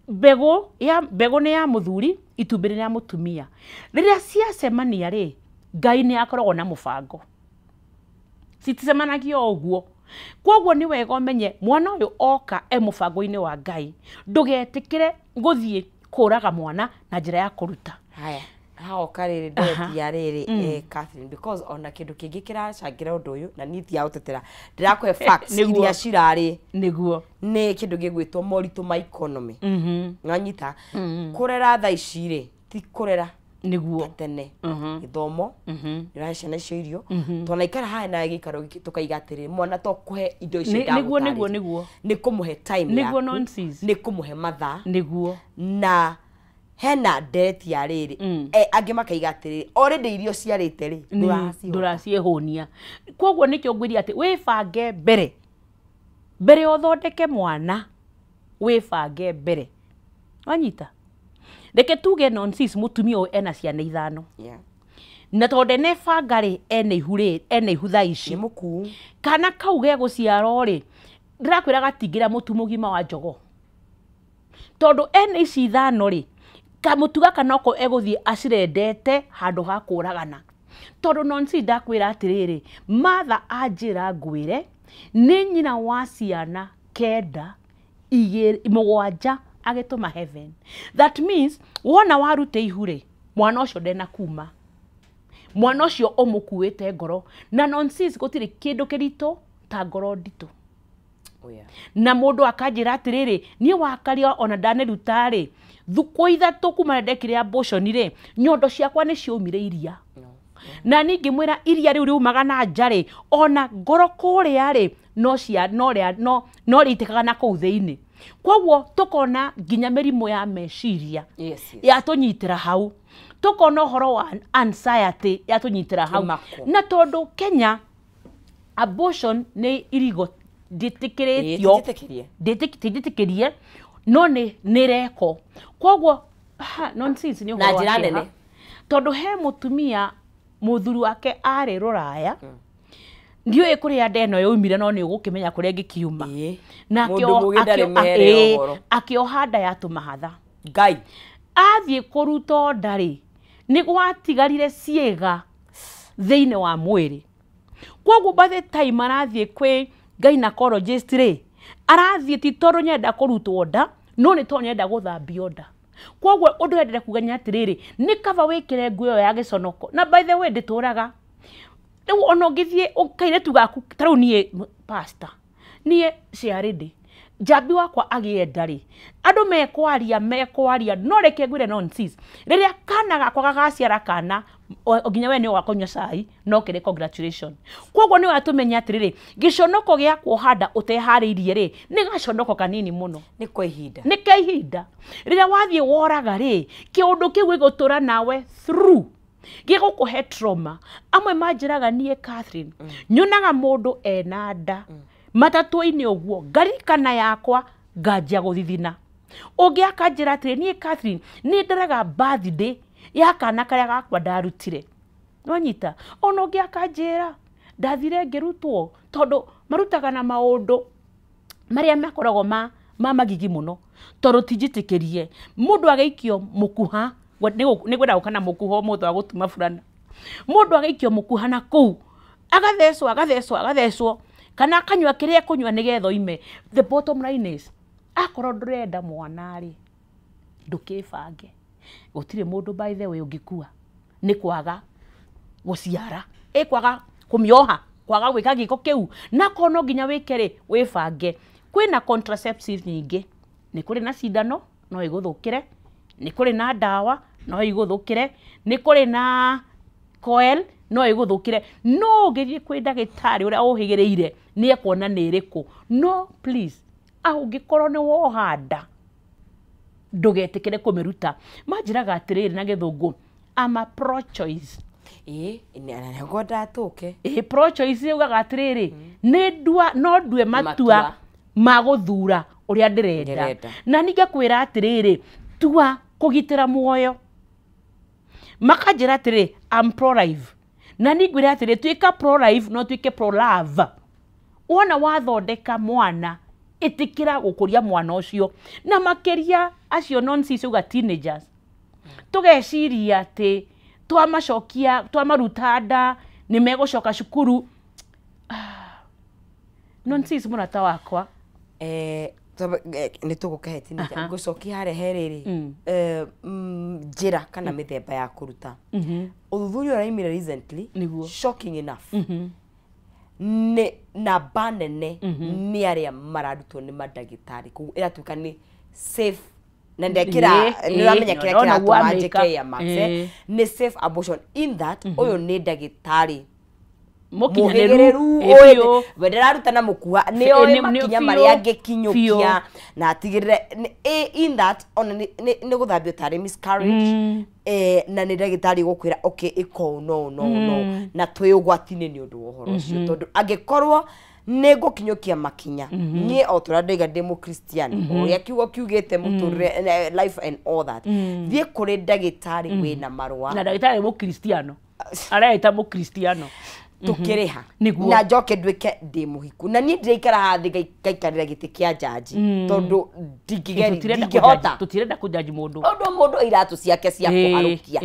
mbegũ nĩ ya mũthuri, itumbĩ nĩ rĩa mũtumia. Rĩrĩa ciacemania rĩ, Ngai nĩ akoragwo na mũbango. Citicemanagia o ũguo. Koguo nĩ wega ũmenye mwana ũyũ oka e mũbango-inĩ wa Ngai. Ndũgetĩkĩre gũthiĩ kũraga mwana na njĩra ya kũruta. Haya, haoka rĩrĩ ndereti ya rĩrĩ Catherine, because ona kĩndũ kĩngĩ kĩracangĩra ũndũ ũyũ na niĩ ti ya gũtetera, ndĩrakũhe facts iria cirarĩ. Nĩguo. Nĩ kĩndũ gĩgwĩtwo moritũ ma economy. Nganyita kũrera thaa ici rĩ, ti kũrera Nĩguo. tene. Gĩthomo, nĩũrahe ciana icio irio, twanaikara haha na gĩikaro gĩkĩ tũkaiga atĩrĩ, mwana to kũhe indo icio ndagũtarĩria. Nĩguo. Nĩ kũmũhe time yaku. Nĩguo nonsense. Nĩ kũmũhe mathaa. Nĩguo. Na hena ndereti ya rĩrĩ, angĩ makaiga atĩrĩrĩ, already irio ciarĩte rĩ, ndũraciĩhũnia. Koguo nĩkĩo ngwĩria atĩ wĩbange mbere. Mbere ũthondeke mwana, wĩbange mbere. Wanyita? Reke tuge nonsense mũtumia ũyũ ena ciana 5. Na tondũ ndenebanga rĩ, ena ihu rĩ, ena ihu thaa ici. Nĩ mũkuu. Kana kau gegũciarwo rĩ, ndĩrakwĩra gatingĩra mũtu mũgima wa jogoo. Tondũ ena ici 5 rĩ, kamũtu gaka noko egũthiĩ acirendete handũ ha kũragana. Tondũ nonsense ndakwĩra atĩrĩrĩ, Martha anjĩra ngwĩre, nĩ nyina wa ciana 9, 7 agĩtũma heaven. That means wona waruta ihu rĩ, mwana ũcio ndena kuma. Mwana ũcio ũmũkuĩte ngoro. Na nonsense gũtirĩ kĩndũ kĩritũ ta ngoro nditũ. Na mũndũ akanjĩra atĩrĩrĩ, niĩ wakaria ona ndaneruta rĩ, thukũ 3 kuma ndekire abortion rĩ, nyondo ciakwa nĩ ciaumire iria. Na niĩ ngĩmwĩra iria rĩu riumaga na nja rĩ, ona ngoro kũrĩa rĩ, no rĩitĩkaga na kũu thĩinĩ. Koguo tũkona nginya mĩrimũ ya meciria yatũnyitĩra hau. Tũkona ũhoro wa anxiety yatũnyitĩra hau. Na tondũ Kenya abortion nĩ irigo ndĩtĩkĩrĩtio, ndĩtĩkĩrie, no nĩ reko. Koguo nonsense nĩ ũhoro wa kĩeha. Tondũ he mũtumia mũthuri wake arĩ rũraya, ndiũĩ kũrĩa nda ĩno yaumire no nĩ ũgũkĩmenya kũrĩa ĩngĩkiuma. Na akĩoha nda ya tũmahatha. Ngai. Athiĩ kũruta nda rĩ, nĩ gwatigarire ciĩga thĩinĩ wa mwĩrĩ. Koguo by the time arathiĩ kwĩ gynecologist rĩ, arathiĩ ti tondũ nĩarenda kũrutwo nda, no nĩ tondũ nĩarenda gũthambio nda. Koguo ũndũ ũrĩa ndĩrenda kuga nĩ atĩrĩrĩ, nĩ kaba wĩkĩre nguo ĩyo ya gĩconoko. Na by the way ndĩtũraga. Rĩu ona ũngĩthiĩ kairĩtu gaku, ta rĩu niĩ pastor, niĩ ciarĩndĩ, Njambi wakwa agĩenda rĩ, andũ mekwaria no reke ngwĩre nonsense. Rĩrĩa kana gakwa gagaciara kana nginya we nĩ ũgakũnyua cai no kĩrĩ congratulation. Koguo nĩ watũmenya atĩrĩrĩ, gĩconoko gĩa kuoha nda ũteharĩirie rĩ, nĩ gaconoko kanini mũno. Nĩ kwa ihinda. Nĩ ka ihinda. Rĩrĩa wathiĩ woraga rĩ, kĩũndũ kĩu gĩgũtũra nawe through. Gĩgũkũhe trauma. Amwe manjĩraga niĩ Catherine, nyonaga mũndũ ena nda matatũ-inĩ ũguo, ngaririkana yakwa nganjia gũthithina. Ũngĩ akanjĩra atĩrĩ, niĩ Catherine nĩ ndaraga birthday ya kana karĩa gakwa ndarutire. Nĩwanyita? Ona ũngĩ akanjĩra ndathire ngĩrutwo, tondũ marutaga na maũndũ marĩa makoragwo ma magigi mũno, tondũ tinjĩtĩkĩrie mũndũ agĩikio mũkuha, nĩ ngwenda gũka na mũkuha ũmũthĩ wa gũtuma burana. Mũndũ agĩikio mũkuha na kũu agathecwo kana akanyua kĩrĩa ekũnyua nĩgetha oime. The bottom line is, akorwo ndũrenda mwana rĩ, ndũkĩbange. Gũtirĩ mũndũ by the way ũngĩkua nĩ kwaga gũciara, ĩ kwaga kũmĩoha, kwaga gwĩka gĩko kĩu. Na korwo no nginya wĩke rĩ, wĩbange. Kwĩna contraceptives nyingĩ, nĩ kũrĩ na cindano no ĩgũthũkĩre, nĩ kũrĩ na ndawa no ĩgũthũkĩre, nĩ kũrĩ na coil no ĩgũthũkĩre. No ũngĩthiĩ kwĩ ndagĩtarĩ ũrĩa ũhĩgĩrĩire nĩ ekuona nĩ ĩrĩkũ. No please, ũngĩkorwo nĩ woha nda, ndũgetĩkĩre kũmĩruta. Manjĩraga atĩrĩrĩ na gĩthũngũ, I'm a pro choice. Ĩĩ, nĩguo ndatũke. Ĩĩ, pro choice yugaga atĩrĩrĩ, nĩ ndua, no ndue matua ma gũthura ũrĩa ndĩrenda. Na ningakwĩra atĩrĩrĩ, tua kũgitĩra muoyo. Makanjĩra atĩrĩ, I'm pro life. Na ningwĩra atĩrĩ, tuĩka pro life no tuĩke pro love. Wona wathondeka mwana, ĩtĩkĩra gũkũria mwana ũcio. Na makĩria acio nonsense uga teenagers. Tũgeciria atĩ twamacokia, twamaruta nda, nĩ megũcoka cukuru. Nonsense mũrata wakwa. Nĩ tũgũkahe teenager. Ngũcokia harĩa he rĩrĩ, njĩra kana mĩthemba ya kũruta. Ũthuthuria ũraumire recently, shocking enough, nĩ namba nene nĩ arĩa mararutwo nĩ mandagĩtarĩ. Koguo ĩratuĩka nĩ safe, na ndekĩra nĩ ũramenya kĩrĩa kĩratũma njĩke ya max, nĩ safe abortion in that ũyũ nĩ ndagĩtarĩ mũhĩgĩrĩru, we ndararuta na mũkuha, nĩ oĩ makinya marĩa angĩkinyũkia na atigĩrĩre in that ona nĩ gũthambio tarĩ miscarriage, na nĩ ndagĩtarĩ gũkwĩra okay ĩka ũũ no no no, na twĩ ũgwati-inĩ nĩ ũndũ wa ũhoro ũcio, tondũ angĩkorwo nĩ ngũkinyũkia makinya niĩ o tũrĩa ndaiga ndĩ mũkristiani, ũrĩa kiugo kiugĩte mũtũrĩre, life and all that, thiĩ kũrĩ ndagĩtarĩ wĩna marũa. Na ndagĩtarĩ mũkristiano, areita mũkristiano tukiriha na njoke nduike ndi muhiku, na niĩ ndiraikara haha thĩ ngaikarĩra gĩtĩ kĩa njanji, tondũ ndingĩhota. Tũtirenda kũnjanji mũndũ, tondũ mũndũ iratũ ciake cia kũharũkia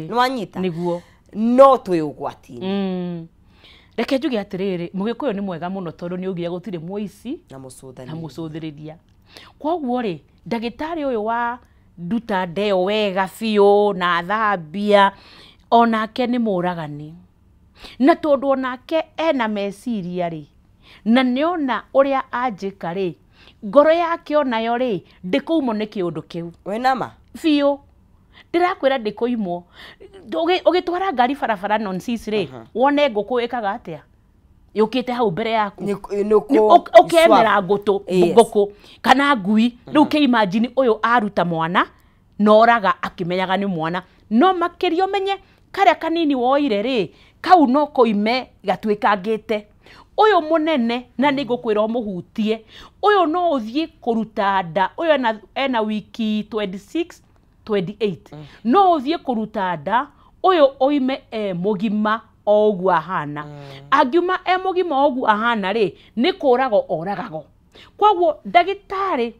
nĩwanyita, nĩguo no twĩ ũgwati-inĩ. Reke njuge atĩrĩrĩ, mũgĩkũyũ nĩ mwega mũno tondũ nĩ augire gũtirĩ mũici na mũcũthĩrĩria. Koguo rĩ, ndagĩtarĩ ũyũ wa nduta ndeo wega biũ na thambia, onake nĩ mũragani. Na tondũ onake ena meciria rĩ, na nĩona ũrĩa anjĩka rĩ, ngoro yake onayo rĩ, ndĩkũimwo nĩ kĩũndũ kĩu. Wĩna ma? Biũ. Ndĩrakwĩra ndĩkũimwo. Ũgĩtwara ngari barabara nonsense rĩ, wone ngũkũ ĩkaga atĩa? Yũkĩte hau mbere yaku. Ũkemera ngũkũ kana ngui. Rĩu kĩimagine ũyũ aruta mwana, na oraga akĩmenyaga nĩ mwana. No makĩria ũmenye karĩa kanini woire rĩ, kau no koime gatuĩkangĩte. Ũyũ mũnene na nĩ ngũkwĩra ũmũhutie, ũyũ no ũthiĩ kũruta nda, ũyũ ena wiki 26, 28, no ũthiĩ kũruta nda, ũyũ oime e mũgima o ũguo ahana. Angiuma e mũgima o ũguo ahana rĩ, nĩ kũragwo oragagwo. Koguo ndagĩtarĩ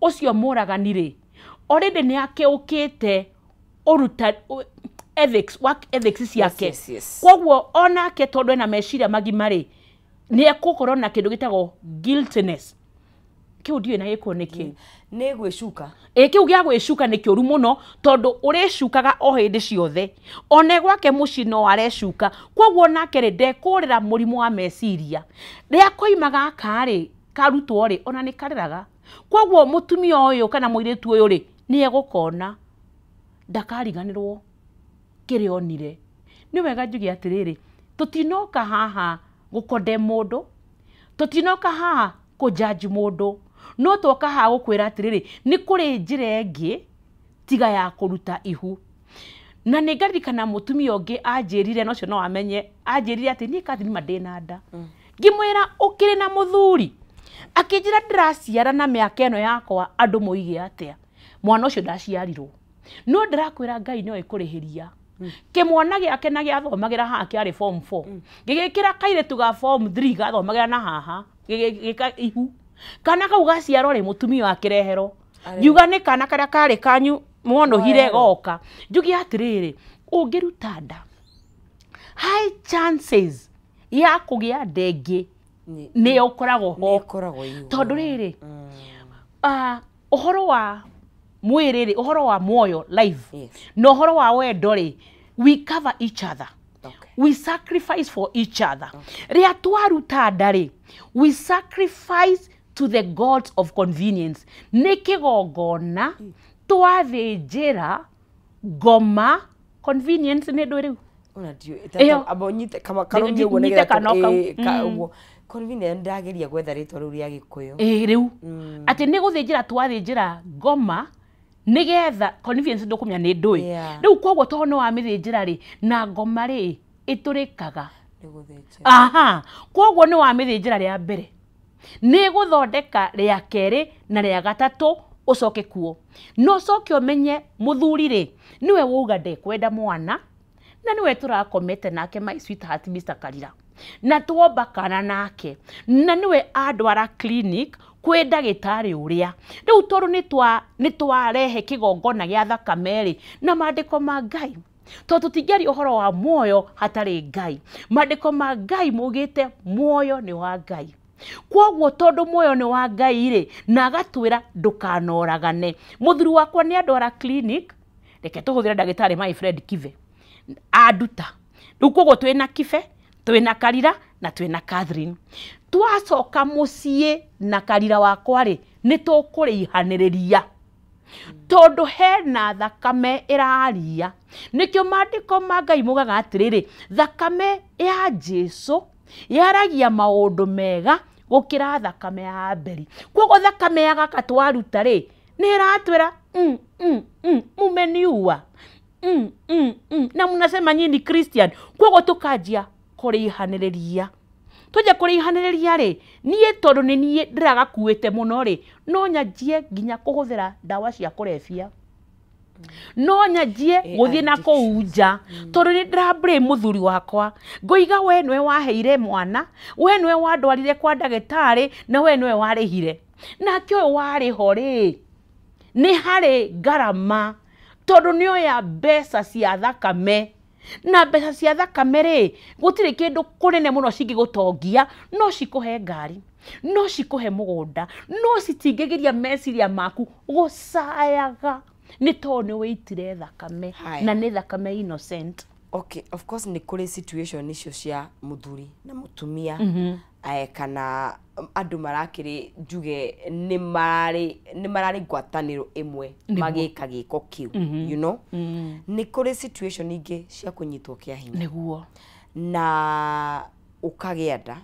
ũcio mũragani rĩ, already nĩ akĩũkĩte ũruta ethics, work ethics ciake. Koguo onake tondũ ena meciria magima rĩ, nĩ ekũkorwo na kĩndũ gĩtagwo guiltiness. Kĩu ndiũĩ na gĩkũ nĩ kĩ. Nĩ gwĩcuka. Ĩ kĩu gĩa gwĩcuka nĩ kĩũru mũno, tondũ ũrĩcukaga o hĩndĩ ciothe. One gwake mũciĩ no arecuka. Koguo onake rĩ, ndekũrĩra mũrimũ wa meciria. Rĩrĩa koima gaka rĩ, Karutwo rĩ ona nĩ karĩraga. Koguo mũtumia ũyũ kana mũirĩtu ũyũ rĩ nĩ egũkona, ndakariganĩrwo kĩrĩa onire. Nĩ wega njuge atĩrĩrĩ, tũtinoka haha gũkonde mũndũ, tũtinoka haha kũjudge mũndũ, no twoka haha gũkwĩra atĩrĩrĩ, nĩ kũrĩ njĩra ĩngĩ tiga ya kũruta ihu. Na nĩ ngaririkana mũtumia ũngĩ anjĩrire, na ũcio no amenye, anjĩrire atĩ niĩ Catherine ma ndĩna nda. Ngĩmwĩra ũkĩrĩ na mũthuri, akĩnjĩra ndĩraciara na mĩaka ĩno yakwa andũ moige atĩa, mwana ũcio ndaciarirwo. No ndĩrakwĩra Ngai nĩoĩ kũrĩhĩria. Kĩmwana gĩake na gĩathomagĩra haha kĩarĩ form 4, gĩgĩkĩra kairĩtu ga form 3 gathomagĩra na haha gĩgĩka ihu. Kana kau gaciarwo rĩ, mũtumia akĩreherwo, ngiuga nĩ kana karĩa karĩ kanyu mwonũhire goka. Njuge atĩrĩrĩ, ũngĩruta nda, high chances ya kũgĩa nda ĩngĩ nĩ ũkoragwo ho, tondũ rĩrĩ ũhoro wa mwĩrĩ rĩ, ũhoro wa muoyo life, na ũhoro wa wendo rĩ, we cover each other. We sacrifice for each other. Rĩrĩa twaruta nda rĩ, we sacrifice to the gods of convenience. Nĩ kĩgongona twathĩnjĩra ngoma convenience nĩ ndũ rĩu. Convenience ndageria gwetha rĩtwa rĩu rĩa Gĩkũyũ. Rĩu atĩ nĩ gũthĩnjĩra twathĩnjĩra ngoma nĩgetha convenience ndũkũmenya nĩ ndũĩ. Rĩu koguo tondũ nĩ wamĩthĩnjĩra rĩ, na ngoma rĩ ĩtũrĩkaga. Aha, koguo nĩ wamĩthĩnjĩra rĩa mbere, nĩ gũthondeka rĩa kerĩ na rĩa gatatũ ũcoke kuo. No ũcoke ũmenye mũthuri rĩ nĩwe wauga ndekwenda mwana, na nĩwe tũrakomete nake my sweetheart Mr. Karira, na tuomba kana nake, na nĩwe andwara clinic kwĩ ndagĩtarĩ ũrĩa. Rĩu tondũ nĩ twarehe kĩgongona gĩa thakame rĩ, na maandĩko ma Ngai, tondũ tũtingĩaria ũhoro wa muoyo hatarĩ Ngai. Maandĩko ma Ngai maugĩte muoyo nĩ wa Ngai. Koguo tondũ muoyo nĩ wa Ngai rĩ, na agatwĩra ndũkanoragane. Mũthuri wakwa nĩ andwara clinic, reke tũhũthĩre ndagĩtarĩ my friend Kibe, anduta. Rĩu koguo twĩna Kibe, twĩna Karira na twĩna Catherine. Twacoka mũciĩ na Karira wakwa rĩ, nĩ tũkũrĩhanĩrĩria, tondũ hena thakame ĩraria. Nĩkĩo maandĩko ma Ngai maugaga atĩrĩrĩ, thakame ya Jesu yaragia maũndũ mega gũkĩra thakame ya Abeli. Koguo thakame ya gaka twaruta rĩ, nĩ ĩratwĩra mumeniua, na mnasema nyinyi ni Christian. Koguo tũkanjia kũrĩhanĩrĩria. Twanjia kũrĩhanĩrĩria rĩ, niĩ tondũ nĩ niĩ ndĩragakuĩte mũno rĩ, no nyanjie nginya kũhũthĩra ndawa cia kũrebia, no nyanjie gũthiĩ na kũu nja, tondũ nĩ ndĩra blame mũthuri wakwa. Ngoiga we nĩwe waheire mwana, we nĩwe wandwarire kwa ndagĩtarĩ, na we nĩwe warĩhire. Nake ũyũ warĩ ho rĩ, nĩ harĩ ngarama, tondũ nĩoya mbeca cia thakame. Na mbeca cia thakame rĩ, gũtirĩ kĩndũ kũnene mũno cingĩgũtongia, no cikũhe ngari, no cikũhe mũgũnda, no citingĩgiria meciria maku gũcayaga nĩ tondũ nĩ wĩitire thakame, na nĩ thakame innocent. Okay, of course nĩ kũrĩ situation icio cia mũthuri na mũtumia, kana andũ marakĩrĩ njuge nĩ mararĩ ngwatanĩro ĩmwe magĩka gĩko kĩu, you know. Nĩ kũrĩ situation ingĩ cia kũnyitwo kĩa hinya, nĩguo, na ũkagĩa nda,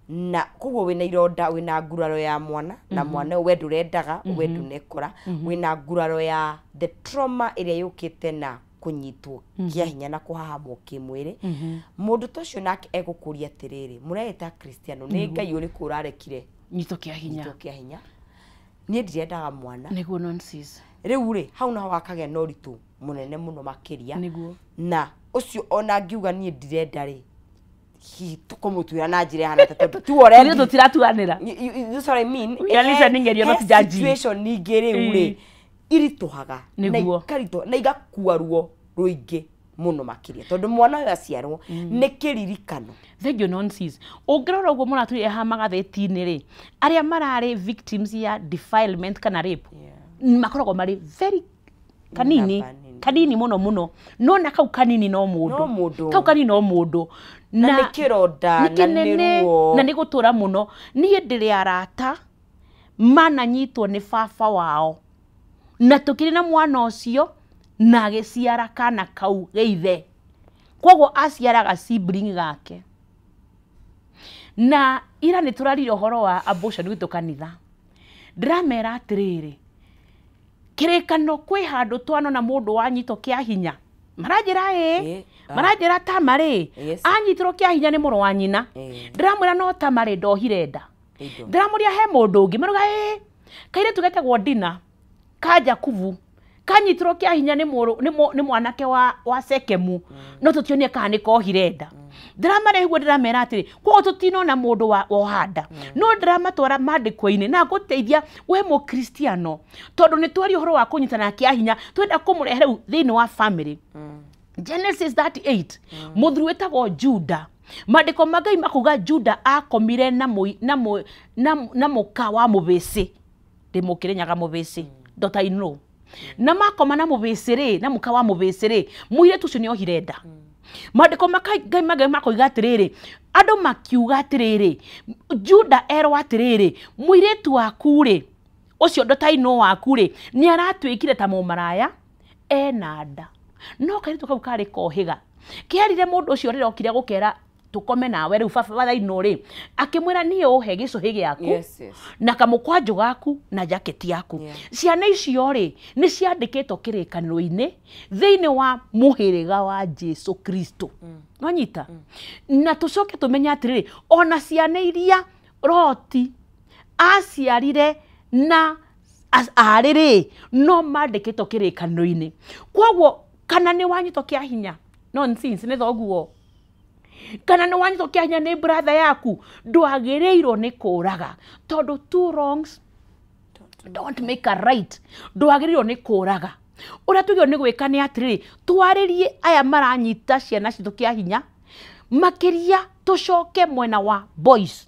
na koguo wĩna ironda, wĩna nguraro ya mwana, na mwana we ndũrendaga, we ndũnekora, wĩna nguraro ya the trauma ĩrĩa yũkĩte na kũnyitwo kĩa hinya na kũhahamwo kĩmwĩrĩ. Mũndũ ta ũcio nake egũkũria atĩrĩrĩ, mũreĩta Kristiano, nĩ Ngai ũrĩkũ ũrarekire nyitwo kĩa hinya? Nyitwo kĩa hinya, niĩ ndirendaga mwana, nĩguo nonsense. Rĩu rĩ, hau naho hakagĩa na ũritũ mũnene mũno makĩria, nĩguo. Na ũcio ona ngiuga niĩ ndirenda rĩ, hihi tũkũmũtuĩra na njĩra ĩhana atĩa, tondũ tu already ithuĩ tũtiratuanĩra. That's what I mean. We are listening and you're not judging. Situation ningĩ rĩu rĩ, iritũhaga na ikaritũha na igakua ruo rũingĩ mũno makĩria, tondũ mwana ũyũ aciarwo nĩ kĩririkano. Thank you nonsense. Ũngĩrora ũguo mũratwĩre haha magathĩti-inĩ rĩ, arĩa mararĩ victims ya defilement kana rape, makoragwo marĩ very kanini. Kanini muno muno no na kau kanini no mundu kau kanini no mundu na nĩ kĩronda na nĩ ruo na nĩ gũtũra muno. Niĩ ndĩrĩ arata mananyitwo nĩ baba wao na tũkĩrĩ na mwana ũcio na agĩciara kana kau gĩithe, koguo aciaraga sibling gake. Na ira nĩ tũrarire ũhoro wa abortion gwitũ kanitha, ndĩramera atĩrĩrĩ, kĩrĩkano kwĩ handũ twanona mũndũ wanyitwo kĩa hinya, maranjĩra ĩ maranjĩra tamarĩ anyitirwo kĩa hinya nĩ mũrũ wa nyina, ndĩramwĩra no tamarĩ ndohire nda, ndĩramũria he mũndũ ũngĩ maruga ĩ kairĩtu getagwo Dina ka Jakubu kanyitirwo kĩa hinya nĩ mwanake wa Sekemu, no tũtionie kana nĩ kohire nda. Ndĩramarehwo ndĩramera atĩrĩ, koguo tũtinona mũndũ wa wohanda, no ndĩramatwara mandĩko-inĩ na ngũteithia we mũkristiano, tondũ nĩ twaria ũhoro wa kũnyitana kĩa hinya, twenda kũmũrehe rĩu thĩinĩ wa family. Genesis 38 mũthuri wĩtagwo Juda, mandĩko ma Ngai makuga Juda akomire na mũka wa mũbĩcĩ, ndĩmũkĩrĩnyaga mũbĩcĩ, daughter in law, na makoma na mũbĩcĩ rĩ, na mũka wa mũbĩcĩ rĩ, mũirĩtu ũcio nĩ ohire nda. Mandĩko ma Ngai makoiga atĩrĩrĩ, andũ makiuga atĩrĩrĩ, Juda erwo atĩrĩrĩ, mũirĩtu waku rĩ, ũcio daughter in law waku rĩ, nĩ aratuĩkire ta mũmaraya ena nda. No kairĩtu kau karĩ kohĩga, kĩerire mũndũ ũcio rĩrĩa okire gũkera tũkome nawe rĩu baba thaino rĩ, akĩmwĩra niĩ ũhe gĩcũhĩ gĩaku na kamũkwanjũ gaku na jaketi yaku. Ciana icio rĩ nĩ ciandĩkĩtwo kĩrĩkanĩro-inĩ thĩinĩ wa mũhĩrĩga wa Jesu Kristo. Nwanyita? Na tũcoke tũmenye atĩrĩrĩ, ona ciana iria Loti aciarire na arĩ rĩ, no mandĩkĩtwo kĩrĩkanĩro-inĩ. Koguo kana nĩ wanyitwo kĩa hinya, nonsense nĩ thoguo, kana nĩ wanyitwo kĩa hinya nĩ brother yaku, ndwagĩrĩirwo nĩ kũraga, tondũ two wrongs don't make a right. Ndwagĩrĩirwo nĩ kũraga. Ũrĩa tũgĩrĩirwo nĩ gwĩka nĩ atĩrĩrĩ, twarĩrie aya maranyita ciana citũ kĩa hinya, makĩria tũcoke mwena wa boys,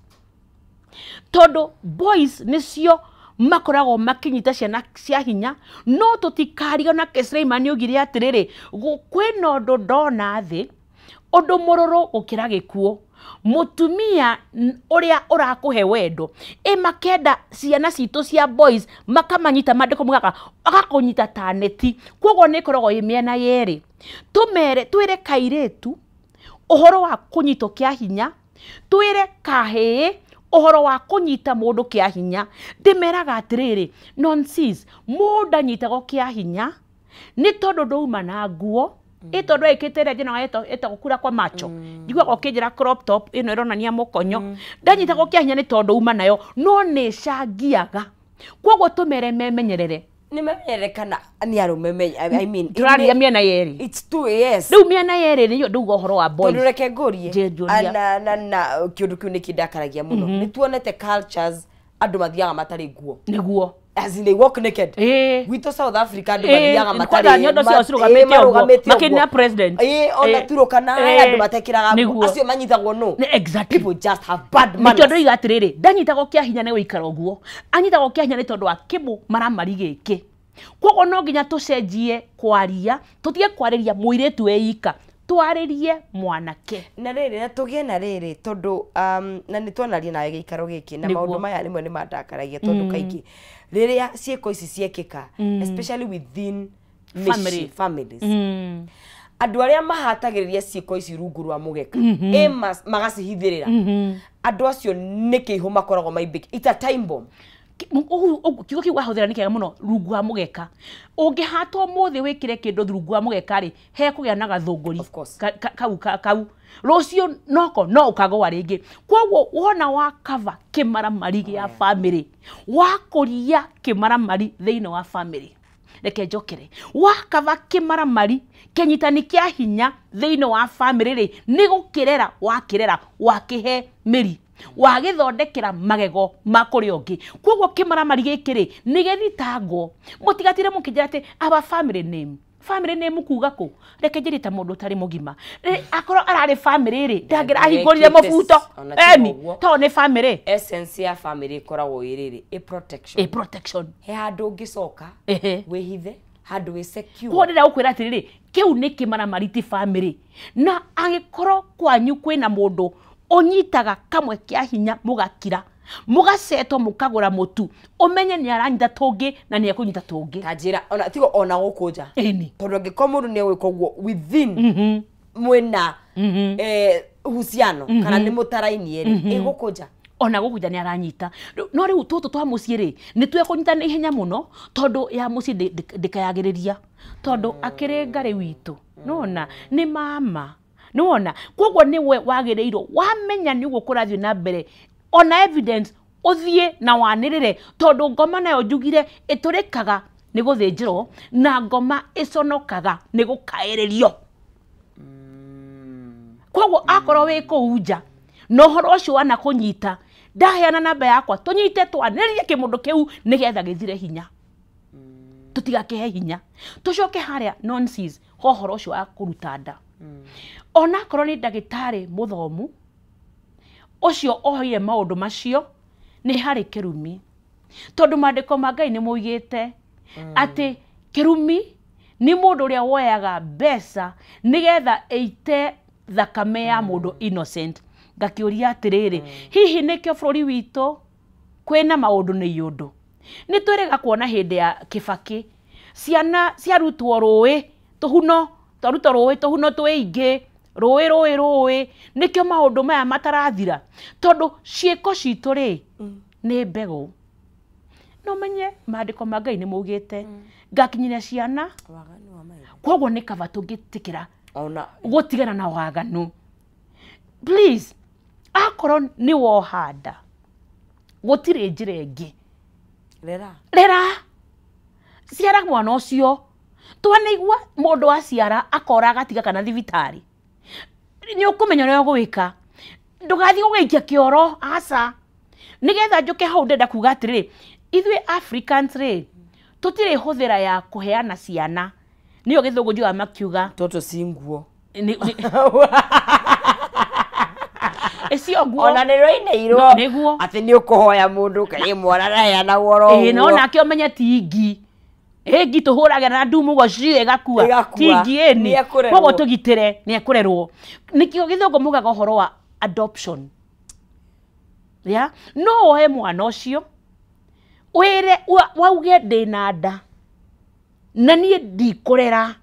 tondũ boys nĩcio makoragwo makinyita ciana cia hinya. No tũtikariganĩrwo na Suleimani augire atĩrĩrĩ, kwĩna ũndũ ndona thĩ, ũndũ mũrũrũ gũkĩra gĩkuũ, mũtumia ũrĩa ũrakũhe wendo. Ĩ makenda ciana citũ cia boys makamanyita, mandĩko mũgaka agakũnyita ta neti, koguo nĩ ĩkoragwo ĩ mĩena yerĩ. Tũmere twĩre kairĩtu ũhoro wa kũnyitwo kĩa hinya, twĩre kahĩĩ ũhoro wa kũnyita mũndũ kĩa hinya. Ndĩmeraga atĩrĩrĩ, nonsense, mũndũ anyitagwo kĩa hinya nĩ tondũ ndũuma na nguo, ĩ tondũ ekĩte ĩrĩa njĩra ĩtagwo kura kwa macho, njiguaga ũkĩnjĩra crop top ĩno ĩronania mũkonyo, ndanyitagwo kĩa hinya nĩ tondũ uma nayo, no nĩ ĩcangiaga. Koguo tũmere memenyerere. Nĩ memenyerere kana nĩ arũme, I mean tũraria mĩena yerĩ. It's two, yes. Rĩu mĩena yerĩ nĩyo ndauga ũhoro wa boys. Tondũ reke ngũrie na kĩũndũ kĩu nĩ kĩndakaragia mũno. Nĩ tuonete cultures andũ mathiaga matarĩ nguo. Nĩguo. As in they walk naked. Gwitũ South Africa andũ mathiaga matarĩ nyondo ciao cirũgamĩte ũguo makĩina president. Ona Turkana andũ matekĩraga nguo, acio manyitagwo no. Exactly. People just have bad manners. Nĩkĩo ndoiga atĩrĩrĩ, ndanyitagwo kĩa hinya nĩ gũikara ũguo, anyitagwo kĩa hinya nĩ tondũ wa kĩmũ maramari gĩkĩ. Koguo no nginya tũcenjie kwaria, tũtige kwarĩria mũirĩtu wĩ ika, twarĩrie mwanake. Na rĩrĩ, na tũgĩe na rĩrĩ, tondũ na nĩ twanaria nawe gĩikaro gĩkĩ, na maũndũ maya rĩmwe nĩ mandakaragia, tondũ kaingĩ rĩrĩa ciĩko ici ciekĩka, especially within families, andũ arĩa mahatagĩrĩria ciĩko ici rungu rwa mũgeka, magacihithĩrĩra, andũ acio nĩ kĩihũ makoragwo maimbĩke. It's a time bomb. Kiugo kĩu wahũthĩra nĩ kĩega mũno, rungu wa mũgeka. Ũngĩhatwo ũmũthĩ wĩkĩre kĩndũ rungu wa mũgeka rĩ, hekũgĩa na gathũngũri kau rũciũ noko no ũkagũa rĩngĩ. Koguo wona wa cover kĩmaramari gĩa family, wakũria kĩmaramari thĩinĩ wa family, reke njokere, wakava kĩmaramari kĩnyitani kĩa hinya thĩinĩ wa family rĩ, nĩ gũkĩrera wakĩrera, wakĩhe mĩri, wagĩthondekera magego ma kũrĩa ũngĩ. Koguo kĩmaramari gĩkĩ rĩ, nĩ gĩthitangwo. Mũtigatire mũkĩnjĩra atĩ our family name, family name kuga kũ, reke njĩre ta mũndũ ũtarĩ mũgima, akorwo ararĩ family rĩ, ndangĩrahingũrire mũbuto eni, tondũ nĩ family. Essence ya family ĩkoragwo ĩ rĩrĩ, a protection. A protection. He handũ ũngĩcoka wĩhithe, Handũ wĩ secure. Koguo ndĩrenda gũkwĩra atĩrĩrĩ, kĩu nĩ kĩmaramariti family. Na angĩkorwo kwanyu kwĩna mũndũ ũnyitaga kamwe kĩa hinya mũgakira, mũgacetwo mũkagũra mũtu, ũmenye nĩ aranyita tũngĩ na nĩ ekũnyita tũngĩ. Ta njĩra ona tigo ona gũkũ nja. Ĩni. Tondũ angĩkorwo mũndũ nĩ egwĩka ũguo within mwĩna uhusiano kana nĩ mũtarainie rĩ, ĩ gũkũ nja. Ona gũkũ nja nĩ aranyita. No rĩu tũtũ twa mũciĩ rĩ, nĩ twekũnyita na ihenya mũno tondũ ya mũciĩ ndĩkayagĩrĩria. Tondũ akĩrĩ ngarĩ witũ. Nĩwona nĩ mama. Nĩwona koguo nĩwe wagĩrĩirwo wamenya nĩ ũguo kũrathiĩ na mbere, ona evidence ũthiĩ na wanĩrĩre, tondũ ngoma nayo njugire ĩtũrĩkaga nĩ gũthĩnjĩrwo na ngoma ĩconokaga nĩ gũkaĩrĩrio. Koguo akorwo wĩ kũu nja na ũhoro ũcio wanakũnyita, ndaheana namba yakwa tũnyite twanĩrĩrie kĩmũndũ kĩu nĩgetha gĩthire hinya, tũtigakĩhe hinya. Tũcoke harĩa nonsense ho ũhoro ũcio wa kũruta nda. Onakorwo nĩ ndagĩtarĩ mũthomu ũcio oire maũndũ macio, nĩ harĩ kĩrumi, tondũ maandĩko ma Ngai nĩ moigĩte atĩ kĩrumi nĩ mũndũ ũrĩa woyaga mbeca nĩgetha ĩite thakame ya mũndũ innocent. Ngakĩũria atĩrĩrĩ, hihi nĩkĩo bũrũri witũ kwĩna maũndũ nĩ iũndũ? Nĩ twĩrĩga kuona hĩndĩ ya Kĩbakĩ ciana ciarutwo rũĩ tũhuno, twarutwo rũĩ tũhuno twĩingĩ, rũĩ rũĩ rũĩ, nĩkĩo maũndũ maya matarathira, tondũ ciĩko citũ rĩ nĩ mbegũ. No menye maandĩko ma Ngai nĩ maugĩte ngakinyĩra ciana, koguo nĩ kaba tũngĩtĩkĩra gũtigana na waganu. Please, akorwo nĩ woha nda, gũtirĩ njĩra ĩngĩ. Rera. Rera. Ciara mwana ũcio. Twanaigua mũndũ aciara akora agatiga kana thibitarĩ. Nĩ ũkũmenya ũrĩa ũgwĩka. Ndũgathiĩ gũgĩikia kĩoro, aca. Nĩgetha njũke hau ndĩrenda kuga atĩrĩrĩ, ithuĩ Africans rĩ, tũtirĩ hũthĩra ya kũheana ciana. Nĩyo gĩthũngũ njugaga makiuga. Toto si nguo. Ĩcio nguo. Ona nĩ rũinĩirwo. Nĩguo. Atĩ nĩ ũkũhoya mũndũ kaĩ mwana araheanagwo oro ũguo. Ĩĩ, no nake ũmenye ti ngi. Ĩngi tũhũragĩra na ndumu ũguo ci ĩgakua. Ti ngi ĩni. Koguo tũgitĩre nĩ ekũrerwo. Nĩkĩo gĩthũngũ mugaga ũhoro wa adoption. Ya? No woe mwana ũcio wĩre wauge ndĩna nda na niĩ ndikũrera,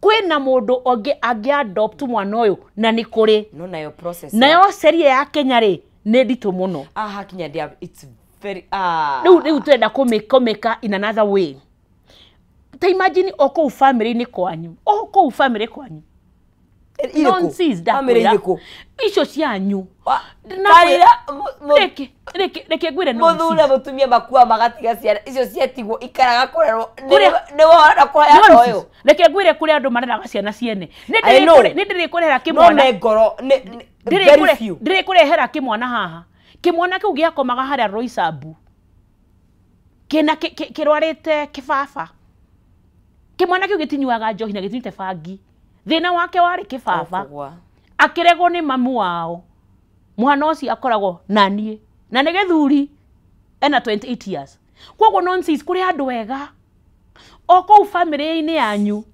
kwĩna mũndũ ũngĩ angĩ adopt mwana ũyũ na nĩ kũrĩ. No nayo process. Nayo sheria ya Kenya rĩ nĩ nditũ mũno. Aha, kinya ndia, it's very Rĩu tũrenda kũmĩka in another way. Ta imagine o kũu family-inĩ kwanyu, o kũu family kwanyu. Nonsense ndakwĩra. Icio cianyu. Reke ngwĩre nonsense. Mũthuri na mũtumia makua magatiga ciana icio ciatigwo ikaraga kũrerwo. Nĩ wona kũheana ũyũ. Reke ngwĩre kũrĩ andũ mareraga ciana ciene. Nĩ ndĩrĩkũrehera kĩmwana. No me ngoro very few. Ndĩrĩkũrehera kĩmwana haha. Kĩmwana kĩu gĩakomaga harĩa Roysambu. Kĩna kĩrwarĩte kĩbaba. Kĩmwana kĩu gĩtinyuaga njohi na gĩtinyuĩte bangi. Thĩna wake warĩ kĩbaba. Akĩregwo nĩ mamu wao. Mwana ũcio akoragwo na niĩ na nĩ gĩthuri ena 28 years. Koguo nonsense kũrĩ andũ ega. O kũu family-inĩ yanyu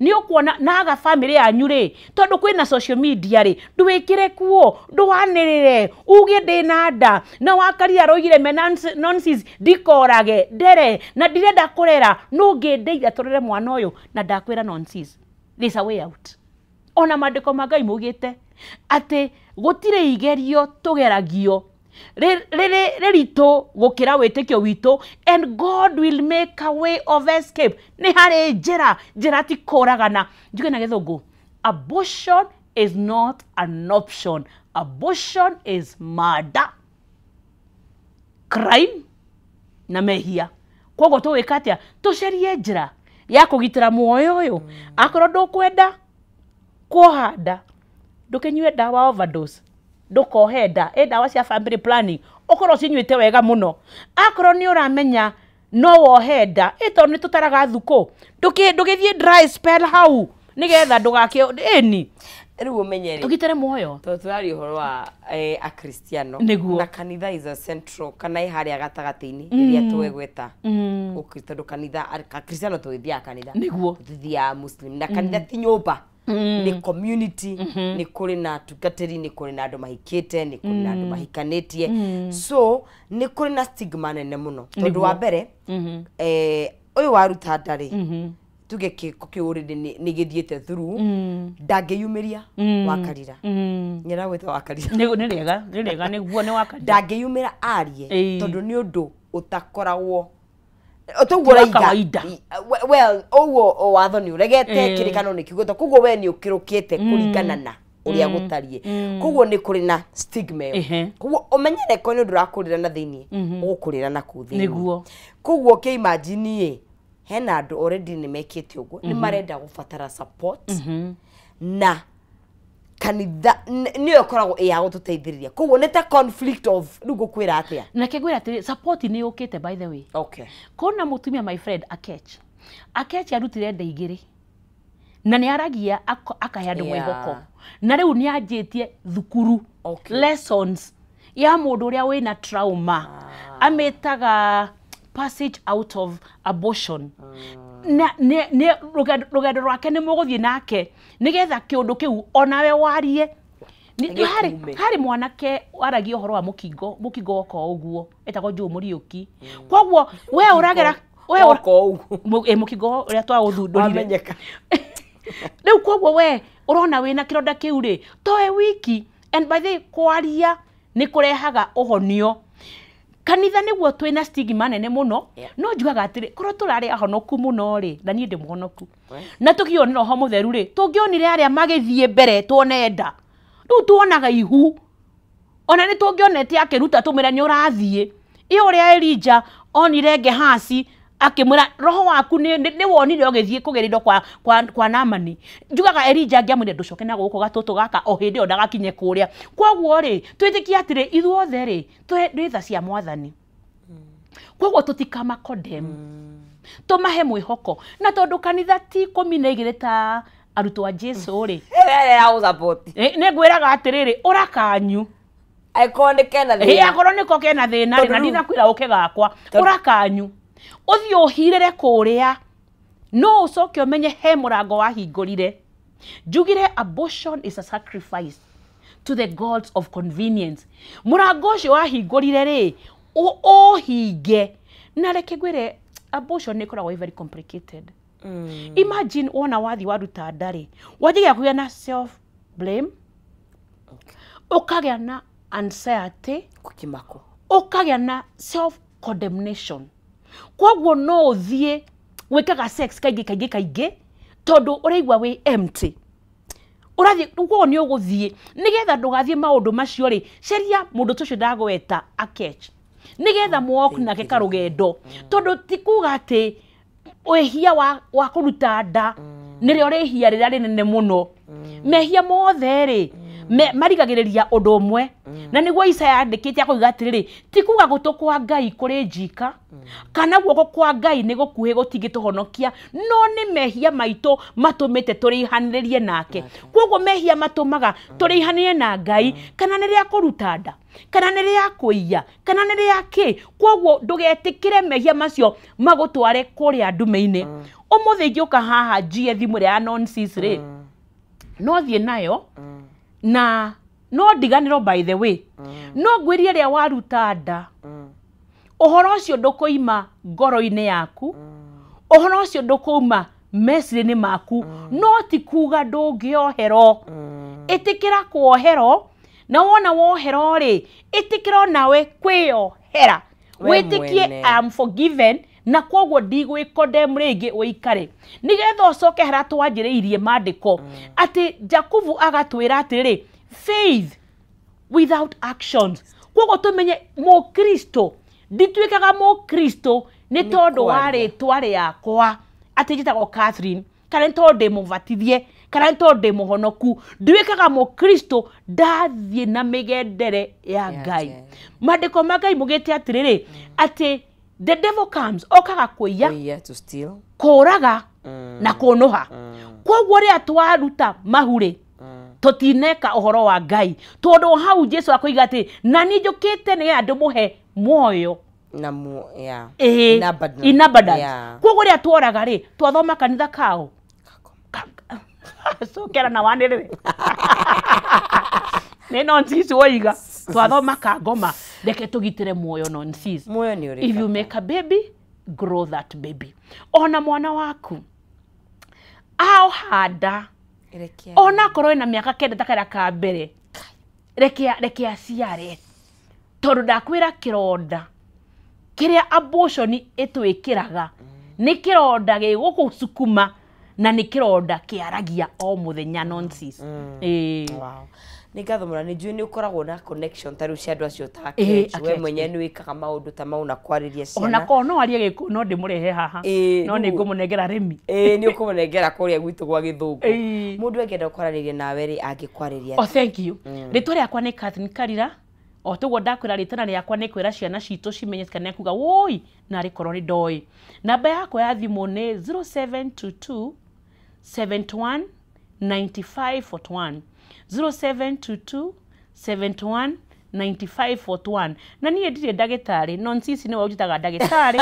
nĩ ũkuona naga family yanyu rĩ, tondũ kwĩna social media rĩ, ndwĩkĩre kuo, ndwanĩrĩre, uge ndĩna nda na wakaria aroigire me nonsense ndikorage ndere na ndirenda kũrera, no ngĩndeithia tũrere mwana ũyũ na ndakwĩra nonsense. There's a way out. Ona maandĩko ma Ngai maugĩte atĩ gũtirĩ igerio tũgeragio rĩritũ gũkĩra wĩtĩkio witũ, and God will make a way of escape. Nĩ harĩ njĩra, njĩra ti kũragana. Njuge na gĩthũngũ, abortion is not an option. Abortion is murder, crime na mehia. Koguo tũgwĩka atĩa? Tũcarie njĩra ya kũgitĩra muoyo ũyũ. Akorwo ndũkwenda kuoha nda, ndũkĩnyue ndawa overdose, ndũkohe nda, ĩ ndawa cia family planning ũkorwo ũcinyuĩte wega mũno. Akorwo nĩ ũramenya no wohe nda, ĩ tondũ nĩ tũtaraga thukũ, ndũgĩthiĩ dry spell hau nĩgetha ndũgakĩ ĩni. Rĩu ũmenye rĩ tũgitĩre muoyo. Tondũ tũraria ũhoro wa akristiano na kanitha is a central kana ĩ harĩa gatagatĩ-inĩ rĩrĩa twegweta tondũ kanitha akristiano tũgĩthiaga kanitha nĩguo tũtithiaga muslim na kanitha ti nyũmba nĩ community, nĩ kũrĩ na atungatĩri, nĩ kũrĩ na andũ mahikĩte, nĩ kũrĩ na andũ mahikanĩtie, so nĩ kũrĩ na stigma nene mũno tondũ wa mbere ũyũ waruta nda rĩ tuge kĩko kĩu already nĩ gĩthiĩte through ndangĩyumĩria wakarira nyĩra gwĩta wakarira nĩ rĩega nĩ rĩega nĩguo nĩ wakarira ndangĩyumĩra arie tondũ nĩ ũndũ ũtakoragwo toguo ũraiga well ũguo watho nĩ ũregete kĩrĩkano nĩ kiugĩte koguo we nĩ ũkĩrũkĩte kũringana na ũrĩa gũtariĩ koguo nĩ kũrĩ na stigma ĩyo koguo ũmenyere ko nĩ ũndũ ũrakũrĩra na thĩinĩ ũgũkũrĩra na kũu thĩinĩ nĩguo koguo ũkĩimagine ĩ hena andũ already nĩ mekĩte ũguo nĩ marenda gũbatara support na kanitha nĩyo ĩkoragwo ĩ ya gũtũteithĩrĩria koguo nĩ ta conflict of rĩu ngũkwĩra atĩa nake ngwĩra atĩrĩ support nĩ yũkĩte by the way. Okay. Kũna mũtumia my friend Akech Akech arutire nda igĩrĩ na nĩ aragia akahe andũ mwĩhoko na rĩu nĩ anjĩtie thukuru lessons ya mũndũ ũrĩa wĩna trauma amĩtaga passage out of abortion na ne rugendo rwake nĩ mũgũthiĩ nake nĩgetha kĩũndũ kĩu onawe warie. Harĩ mwanake waragia ũhoro wa mũkingo mũkingo woka ũguo etagwo Joe Mũriũki koguo we ũragera we mũkingo ũrĩa twaũthundũrire rĩu koguo we ũrona wĩna kĩronda kĩu rĩ toe wiki and by the kwaria nĩ kũrehaga ũhonio. Kanitha nĩguo twĩna stigma nene mũno no njugaga atĩrĩ korwo tũrarĩ ahonoku mũno rĩ na niĩ ndĩ mũhonoku na tũkĩone roho mũtheru rĩ tũngĩonire arĩa magĩthiĩ mbere tuone nda rĩu tuonaga ihu ona nĩ tũngĩonete akĩruta tũmwĩra nĩ ũrathiĩ ĩ ũrĩa Elijah onire Gehazi akĩmwĩra roho waku nĩ wonire ũgĩthiĩ kũgerio kwa Naamani njugaga Elijah angĩamwĩrire ndũcoke na gũkũ gatũtũ gaka o hĩndĩ ĩyo ndagakinye kũrĩa koguo rĩ twĩtĩkie atĩrĩ ithuothe rĩ twĩ tha cia mwathani koguo tũtikama condemn tũmahe mwĩhoko na tondũ kanitha ti 12 ta arutwo a Jesu rĩ nĩ ngwĩraga atĩrĩrĩ ũra kanyu angĩkorwo nĩ kena thĩna akorwo nĩko kena thĩna rĩ na ndinakwĩra ũke gakwa ũra kanyu ũthiĩ ũhirĩre kũrĩa no ũcoke ũmenye he mũrango wahingũrire. Njugire abortion is a sacrifice to the gods of convenience. Mũrango ũcio wahingũrire rĩ ũhinge na reke ngwĩre abortion nĩ ĩkoragwo ĩ very complicated. Imagine wona wathiĩ waruta nda rĩ wanjagia kũgĩa na self blame ũkagĩa na anxiety kũkĩmako ũkagĩa na self condemnation koguo no ũthiĩ gwĩkaga sex kaingĩ kaingĩ kaingĩ tondũ ũraigua wĩ empty ũrathiĩ koguo nĩ ũgũthiĩ nĩgetha ndũgathiĩ maũndũ macio rĩ caria mũndũ ũcio ndagweta Akech nĩgetha mũoku nake karũgendo tondũ ti kuga atĩ wĩhia wa kũruta nda nĩrĩo rĩhia rĩrĩa rĩnene mũno mehia mothe rĩ marigagĩrĩria ũndũ ũmwe na nĩguo Isaya andĩkĩte akoiga atĩrĩrĩ ti kuga gũtũ kwa Ngai kũrĩ njika kana guoko kwa Ngai nĩ gũkuhĩ gũtingĩtũhonokia no nĩ mehia maitũ matũmĩte tũrĩhanĩrĩrie nake koguo mehia matũmaga tũrĩhanĩrie na Ngai kana nĩ rĩa kũruta nda kana nĩ rĩa kũiya kana nĩ rĩa kĩ koguo ndũgetĩkĩre mehia macio magũtware kũrĩa ndume-inĩ. Ũmũthĩ ingĩũka haha njiye thimũ ĩrĩa ya nonsense rĩ no thiĩ nayo na no ndiganĩrwo by the way no ngwĩrie rĩrĩa waruta nda ũhoro ũcio ndũkũima ngoro-inĩ yaku ũhoro ũcio ndũkũuma meciria-inĩ maku no ti kuga ndũngĩoherwo ĩtĩkĩra kuoherwo na wona woherwo rĩ ĩtĩkĩra onawe kwĩyohera wĩtĩkie I am forgiven na koguo ndigwĩkondem rĩngĩ ũikare nĩgetha ũcoke harĩa twanjĩrĩirie maandĩko atĩ Jakubu agatwĩra atĩrĩrĩ faith without actions koguo tũmenye mũkristo ndituĩkaga mũkristo nĩ tondũ wa rĩtwa rĩakwa atĩ njĩtagwo Catherine kana nĩ tondũ ndĩ mũbatithie kana nĩ tondũ ndĩ mũhonoku nduĩkaga mũkristo ndathiĩ na mĩgendere ya Ngai. Maandĩko ma Ngai mugĩte atĩrĩrĩ atĩ the devil comes okaga kũiya to steal kũraga na kũnũha koguo rĩrĩa twaruta mahu rĩ Tũtineka ũhoro wa Ngai. Tondũ hau Jesu akoiga atĩ na niĩ njũkĩte nĩgetha ndĩmũhe muoyo. Na mu yeah. In abundance. Koguo rĩrĩa tuoraga rĩ, twathoma kanitha kao. Cokera na wanĩrĩre. Nĩ nonsense woiga. Twathoma kangoma, reke tũgitĩre muoyo nonsense. Muoyo nĩ ũrĩ. If you make a baby, grow that baby. Ona mwana waku aohanda ona korwo ena mĩaka 9 ta karĩa ka mbere, reke aciare. Tondũ ndakwĩra kĩronda kĩrĩa abortion ĩtwĩkĩraga nĩ kĩronda gĩgũgũcukuma na nĩ kĩronda kĩaragia o mũthenya nonsense. Wow. Nĩ ngatho mũno, nĩ njũĩ nĩ ũkoragwo na connection ta rĩu cia andũ acio ta Akech. We mwenyewe nĩ wĩkaga maũndũ ta mau na kwarĩria ciana. Ona korwo no arie Gĩkũyũ no ndĩmũrehe haha. No nĩ ngũmũnengera Remi. Nĩ ũkũmũnengera kũrĩa gwitũ gwa Gĩthũngũ. Mũndũ angĩenda kwaranĩria nawe rĩ, angĩkwarĩria? Oh, thank you. Rĩtwa rĩakwa nĩ Catherine Karira. O toguo ndakwĩra rĩtana rĩakwa nĩ kwĩra ciana citũ cimenye kana kuga woi na rĩkorwo nĩ ndoĩ. Namba yakwa ya thimũ nĩ 0722 71 95 41. 0722 71 95 41. Na niĩ ndirĩ ndagĩtarĩ, nonsense nĩwe ũnjĩtaga ndagĩtarĩ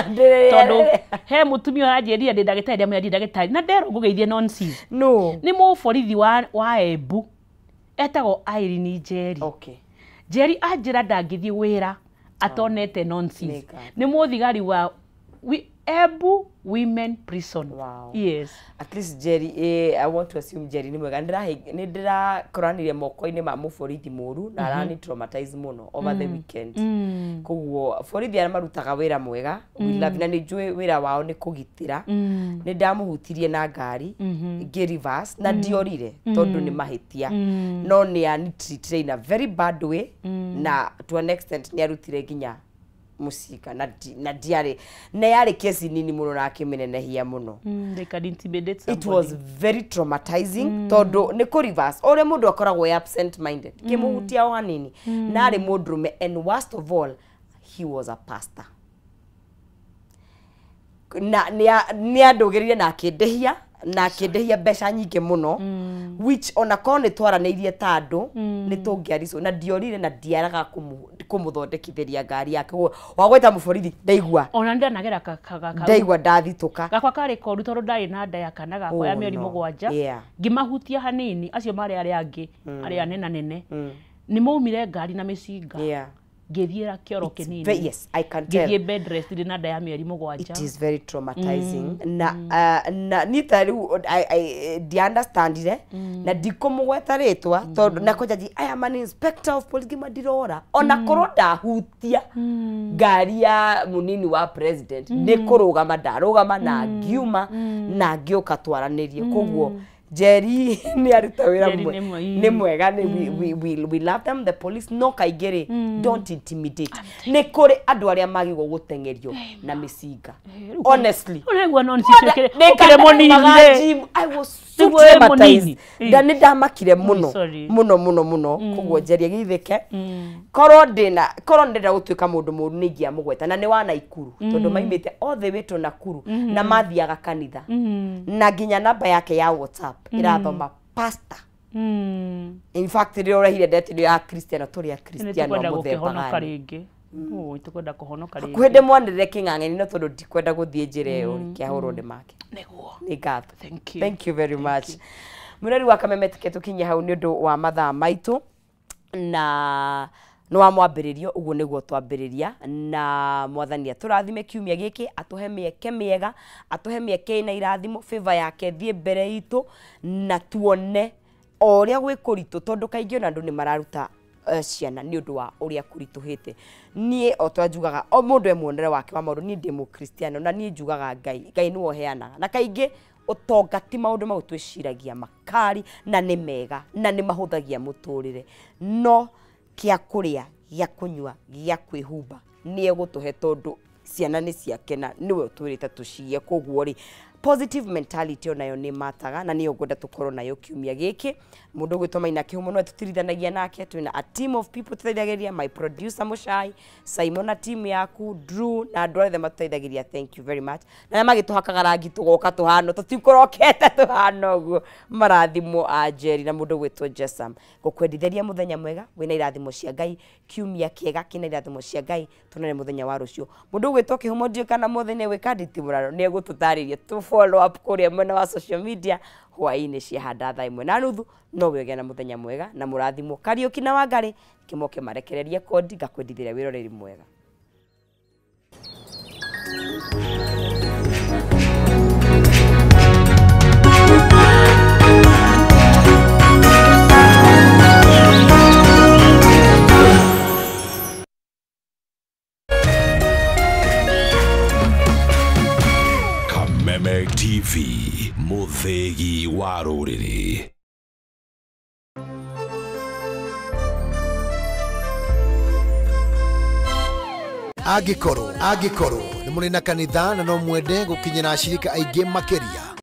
tondũ he mũtumia ũranjĩrire ndĩ ndagĩtarĩ, ndamwĩra ndirĩ ndagĩtarĩ na nderwo ngũgeithie nonsense. No. Nĩ mũborithi wa Embu etagwo Irene Njeri. Okay. Njeri anjĩra ndangĩthiĩ wĩra atonete nonsense. Nĩ mũthigari wa Embu Women Prison. Wow. Yes. At least Jerry, I want to assume Jerry nĩ mwega. Nĩ ndĩrakoranire moko-inĩ ma mũborithi mũru na arani traumatize mũno over the weekend. Koguo borithi arĩa marutaga wĩra mwega, we love, na nĩ njũĩ wĩra wao nĩ kũgitĩra. Nĩ ndamũhutirie na ngari ngĩ reverse na ndiorire tondũ nĩ mahĩtia. No nĩ ani-treat in a very bad way na to an extent nĩ arutire nginya mũcinga na ndiarĩ na yarĩ kesi nini mũno na akĩmĩnenehia mũno. They can intimidate somebody. It was very traumatizing tondũ nĩ kũ reverse ũrĩa mũndũ akoragwo e absent minded kĩmũhutia o hanini na arĩ mũndũrũme, and worst of all he was a pastor. Na nĩ andũgĩrire na akĩndĩhia na akĩndĩhia mbeca nyingĩ mũno, which ona korwo nĩ twaranĩirie ta andũ nĩ tũngĩaricwo na ndiorire na ndiaraga kũmũthondekithĩria ngari yake. Wagweta mũborithi ndaigua ona ndanagera ndaigua ndathitũka gakwa karĩ koru tondũ ndarĩ na nda ya kana gakwa ya mĩeri 7 ngĩmahutia hanini acio marĩ arĩa angĩ arĩa nena nene nĩ maumire ngari na mĩcinga. Ngĩthiĩra kĩoro kĩnini. Yes, I can tell. Ngĩthiĩ bed rest ndĩ na nda ya mĩeri 7. It is very traumatizing. Na niĩ ta rĩu ndiunderstandire na ndikũmũgweta rĩtwa tondũ na kũnjanji I am an inspector of police ngĩma ndirora ona korwo ndahutia ngari ya mũnini wa president nĩ kũrũgama ndarũgama na ngiuma na ngĩũka twaranĩrie. Koguo Jerry nĩ aruta wĩra nĩ mwega, we love them, the police, no kaingĩ rĩ don't intimidate. Nĩ kũrĩ andũ arĩa magĩrĩirwo gũteng'erio na mĩcinga. Honestly. I was so traumatized. Nĩ ndamakire mũno mũno mũno mũno. Koguo Jerry agĩithĩke. Korwo ndĩrenda gũtuĩka mũndũ mũũru nĩ ingĩamũgweta na nĩ wa Naikuru tondũ maimĩte all the way to Nakuru na mathiaga kanitha na nginya namba yake ya WhatsApp irathoma pastor. In fact rĩrĩa ũrehire ndeto ya Kristiano tũrĩ a Kristiano mũthemba gani. Tũkwenda kũhonoka rĩngĩ. Hakuhĩ ndĩmwanĩrĩre kĩng'ang'eni no tondũ ndikwenda gũthiĩ njĩra ĩyo rĩ kĩahũrwo nĩ make. Nĩguo. Nĩ ngatho. Thank you. Thank you very much. Mũrori wa Kameme tũke tũkinye hau nĩ ũndũ wa mathaa maitũ na nĩ wa mwambĩrĩrio ũguo nĩguo twambĩrĩria na mwathani atũrathime kiumia gĩkĩ atũhe mĩeke mĩega atũhe mĩeke ĩna irathimo favor yake thiĩ mbere itũ na tuone o ũrĩa gwĩ kũritũ tondũ kaingĩ ona andũ nĩ mararuta ciana nĩ ũndũ wa ũrĩa kũritũhĩte. Niĩ o ta njugaga o mũndũ e muonere wake wa maũndũ, niĩ ndĩ mũkristiano na niĩ njugaga Ngai Ngai nĩwe ũheanaga na kaingĩ ũtonga ti maũndũ mau twĩciragia makari na nĩ mega na nĩ mahũthagia mũtũrĩre no kĩa kũrĩa gĩa kũnyua gĩa kwĩhumba nĩ egũtũhe tondũ ciana nĩ ciake na nĩwe ũtwĩrĩte tũciye. Koguo rĩ Positive mentality onayo nĩ mataga na nĩyo ngwenda tũkorwo nayo kiumia gĩkĩ. Mũndũ ũgwĩtwo Maina Kĩhumo no tũtirithanagia nake, twĩna a team of people tũteithagĩrĩria, my producer Mũcai, Simon na team yaku, Drew na andũ othe matũteithagĩrĩria, thank you very much. Na arĩa magĩtũhakaga rangi tũgoka tũhano tũtikũrokete tũhana ũguo, marathimo a Jerry na mũndũ ũgwĩtwo Jesam. Ngũkwendithĩria mũthenya mwega wĩna irathimo cia Ngai, kiumia kĩega kĩna irathimo cia Ngai, tuonane mũthenya wa rũciũ. Mũndũ ũgwĩtwo Kĩhumo ndiũĩ kana mũthenya nĩ egwĩka nditimũrano, nĩ egũtũtarĩria tũ follow up kũrĩa mwena wa social media hwaĩ-inĩ ciahanda thaa 1:30. No wĩgĩe na mũthenya mwega na mũrathimwo. Kariũki na Wangari kĩmoke marekererie kondi, ngakwendithĩria wĩroreri mwega. Kameme TV, Muthegi wa rũrĩrĩ. Angĩkorwo nĩ mũrĩ na kanitha na no mwende gũkinyĩra ashirika aingĩ makĩria,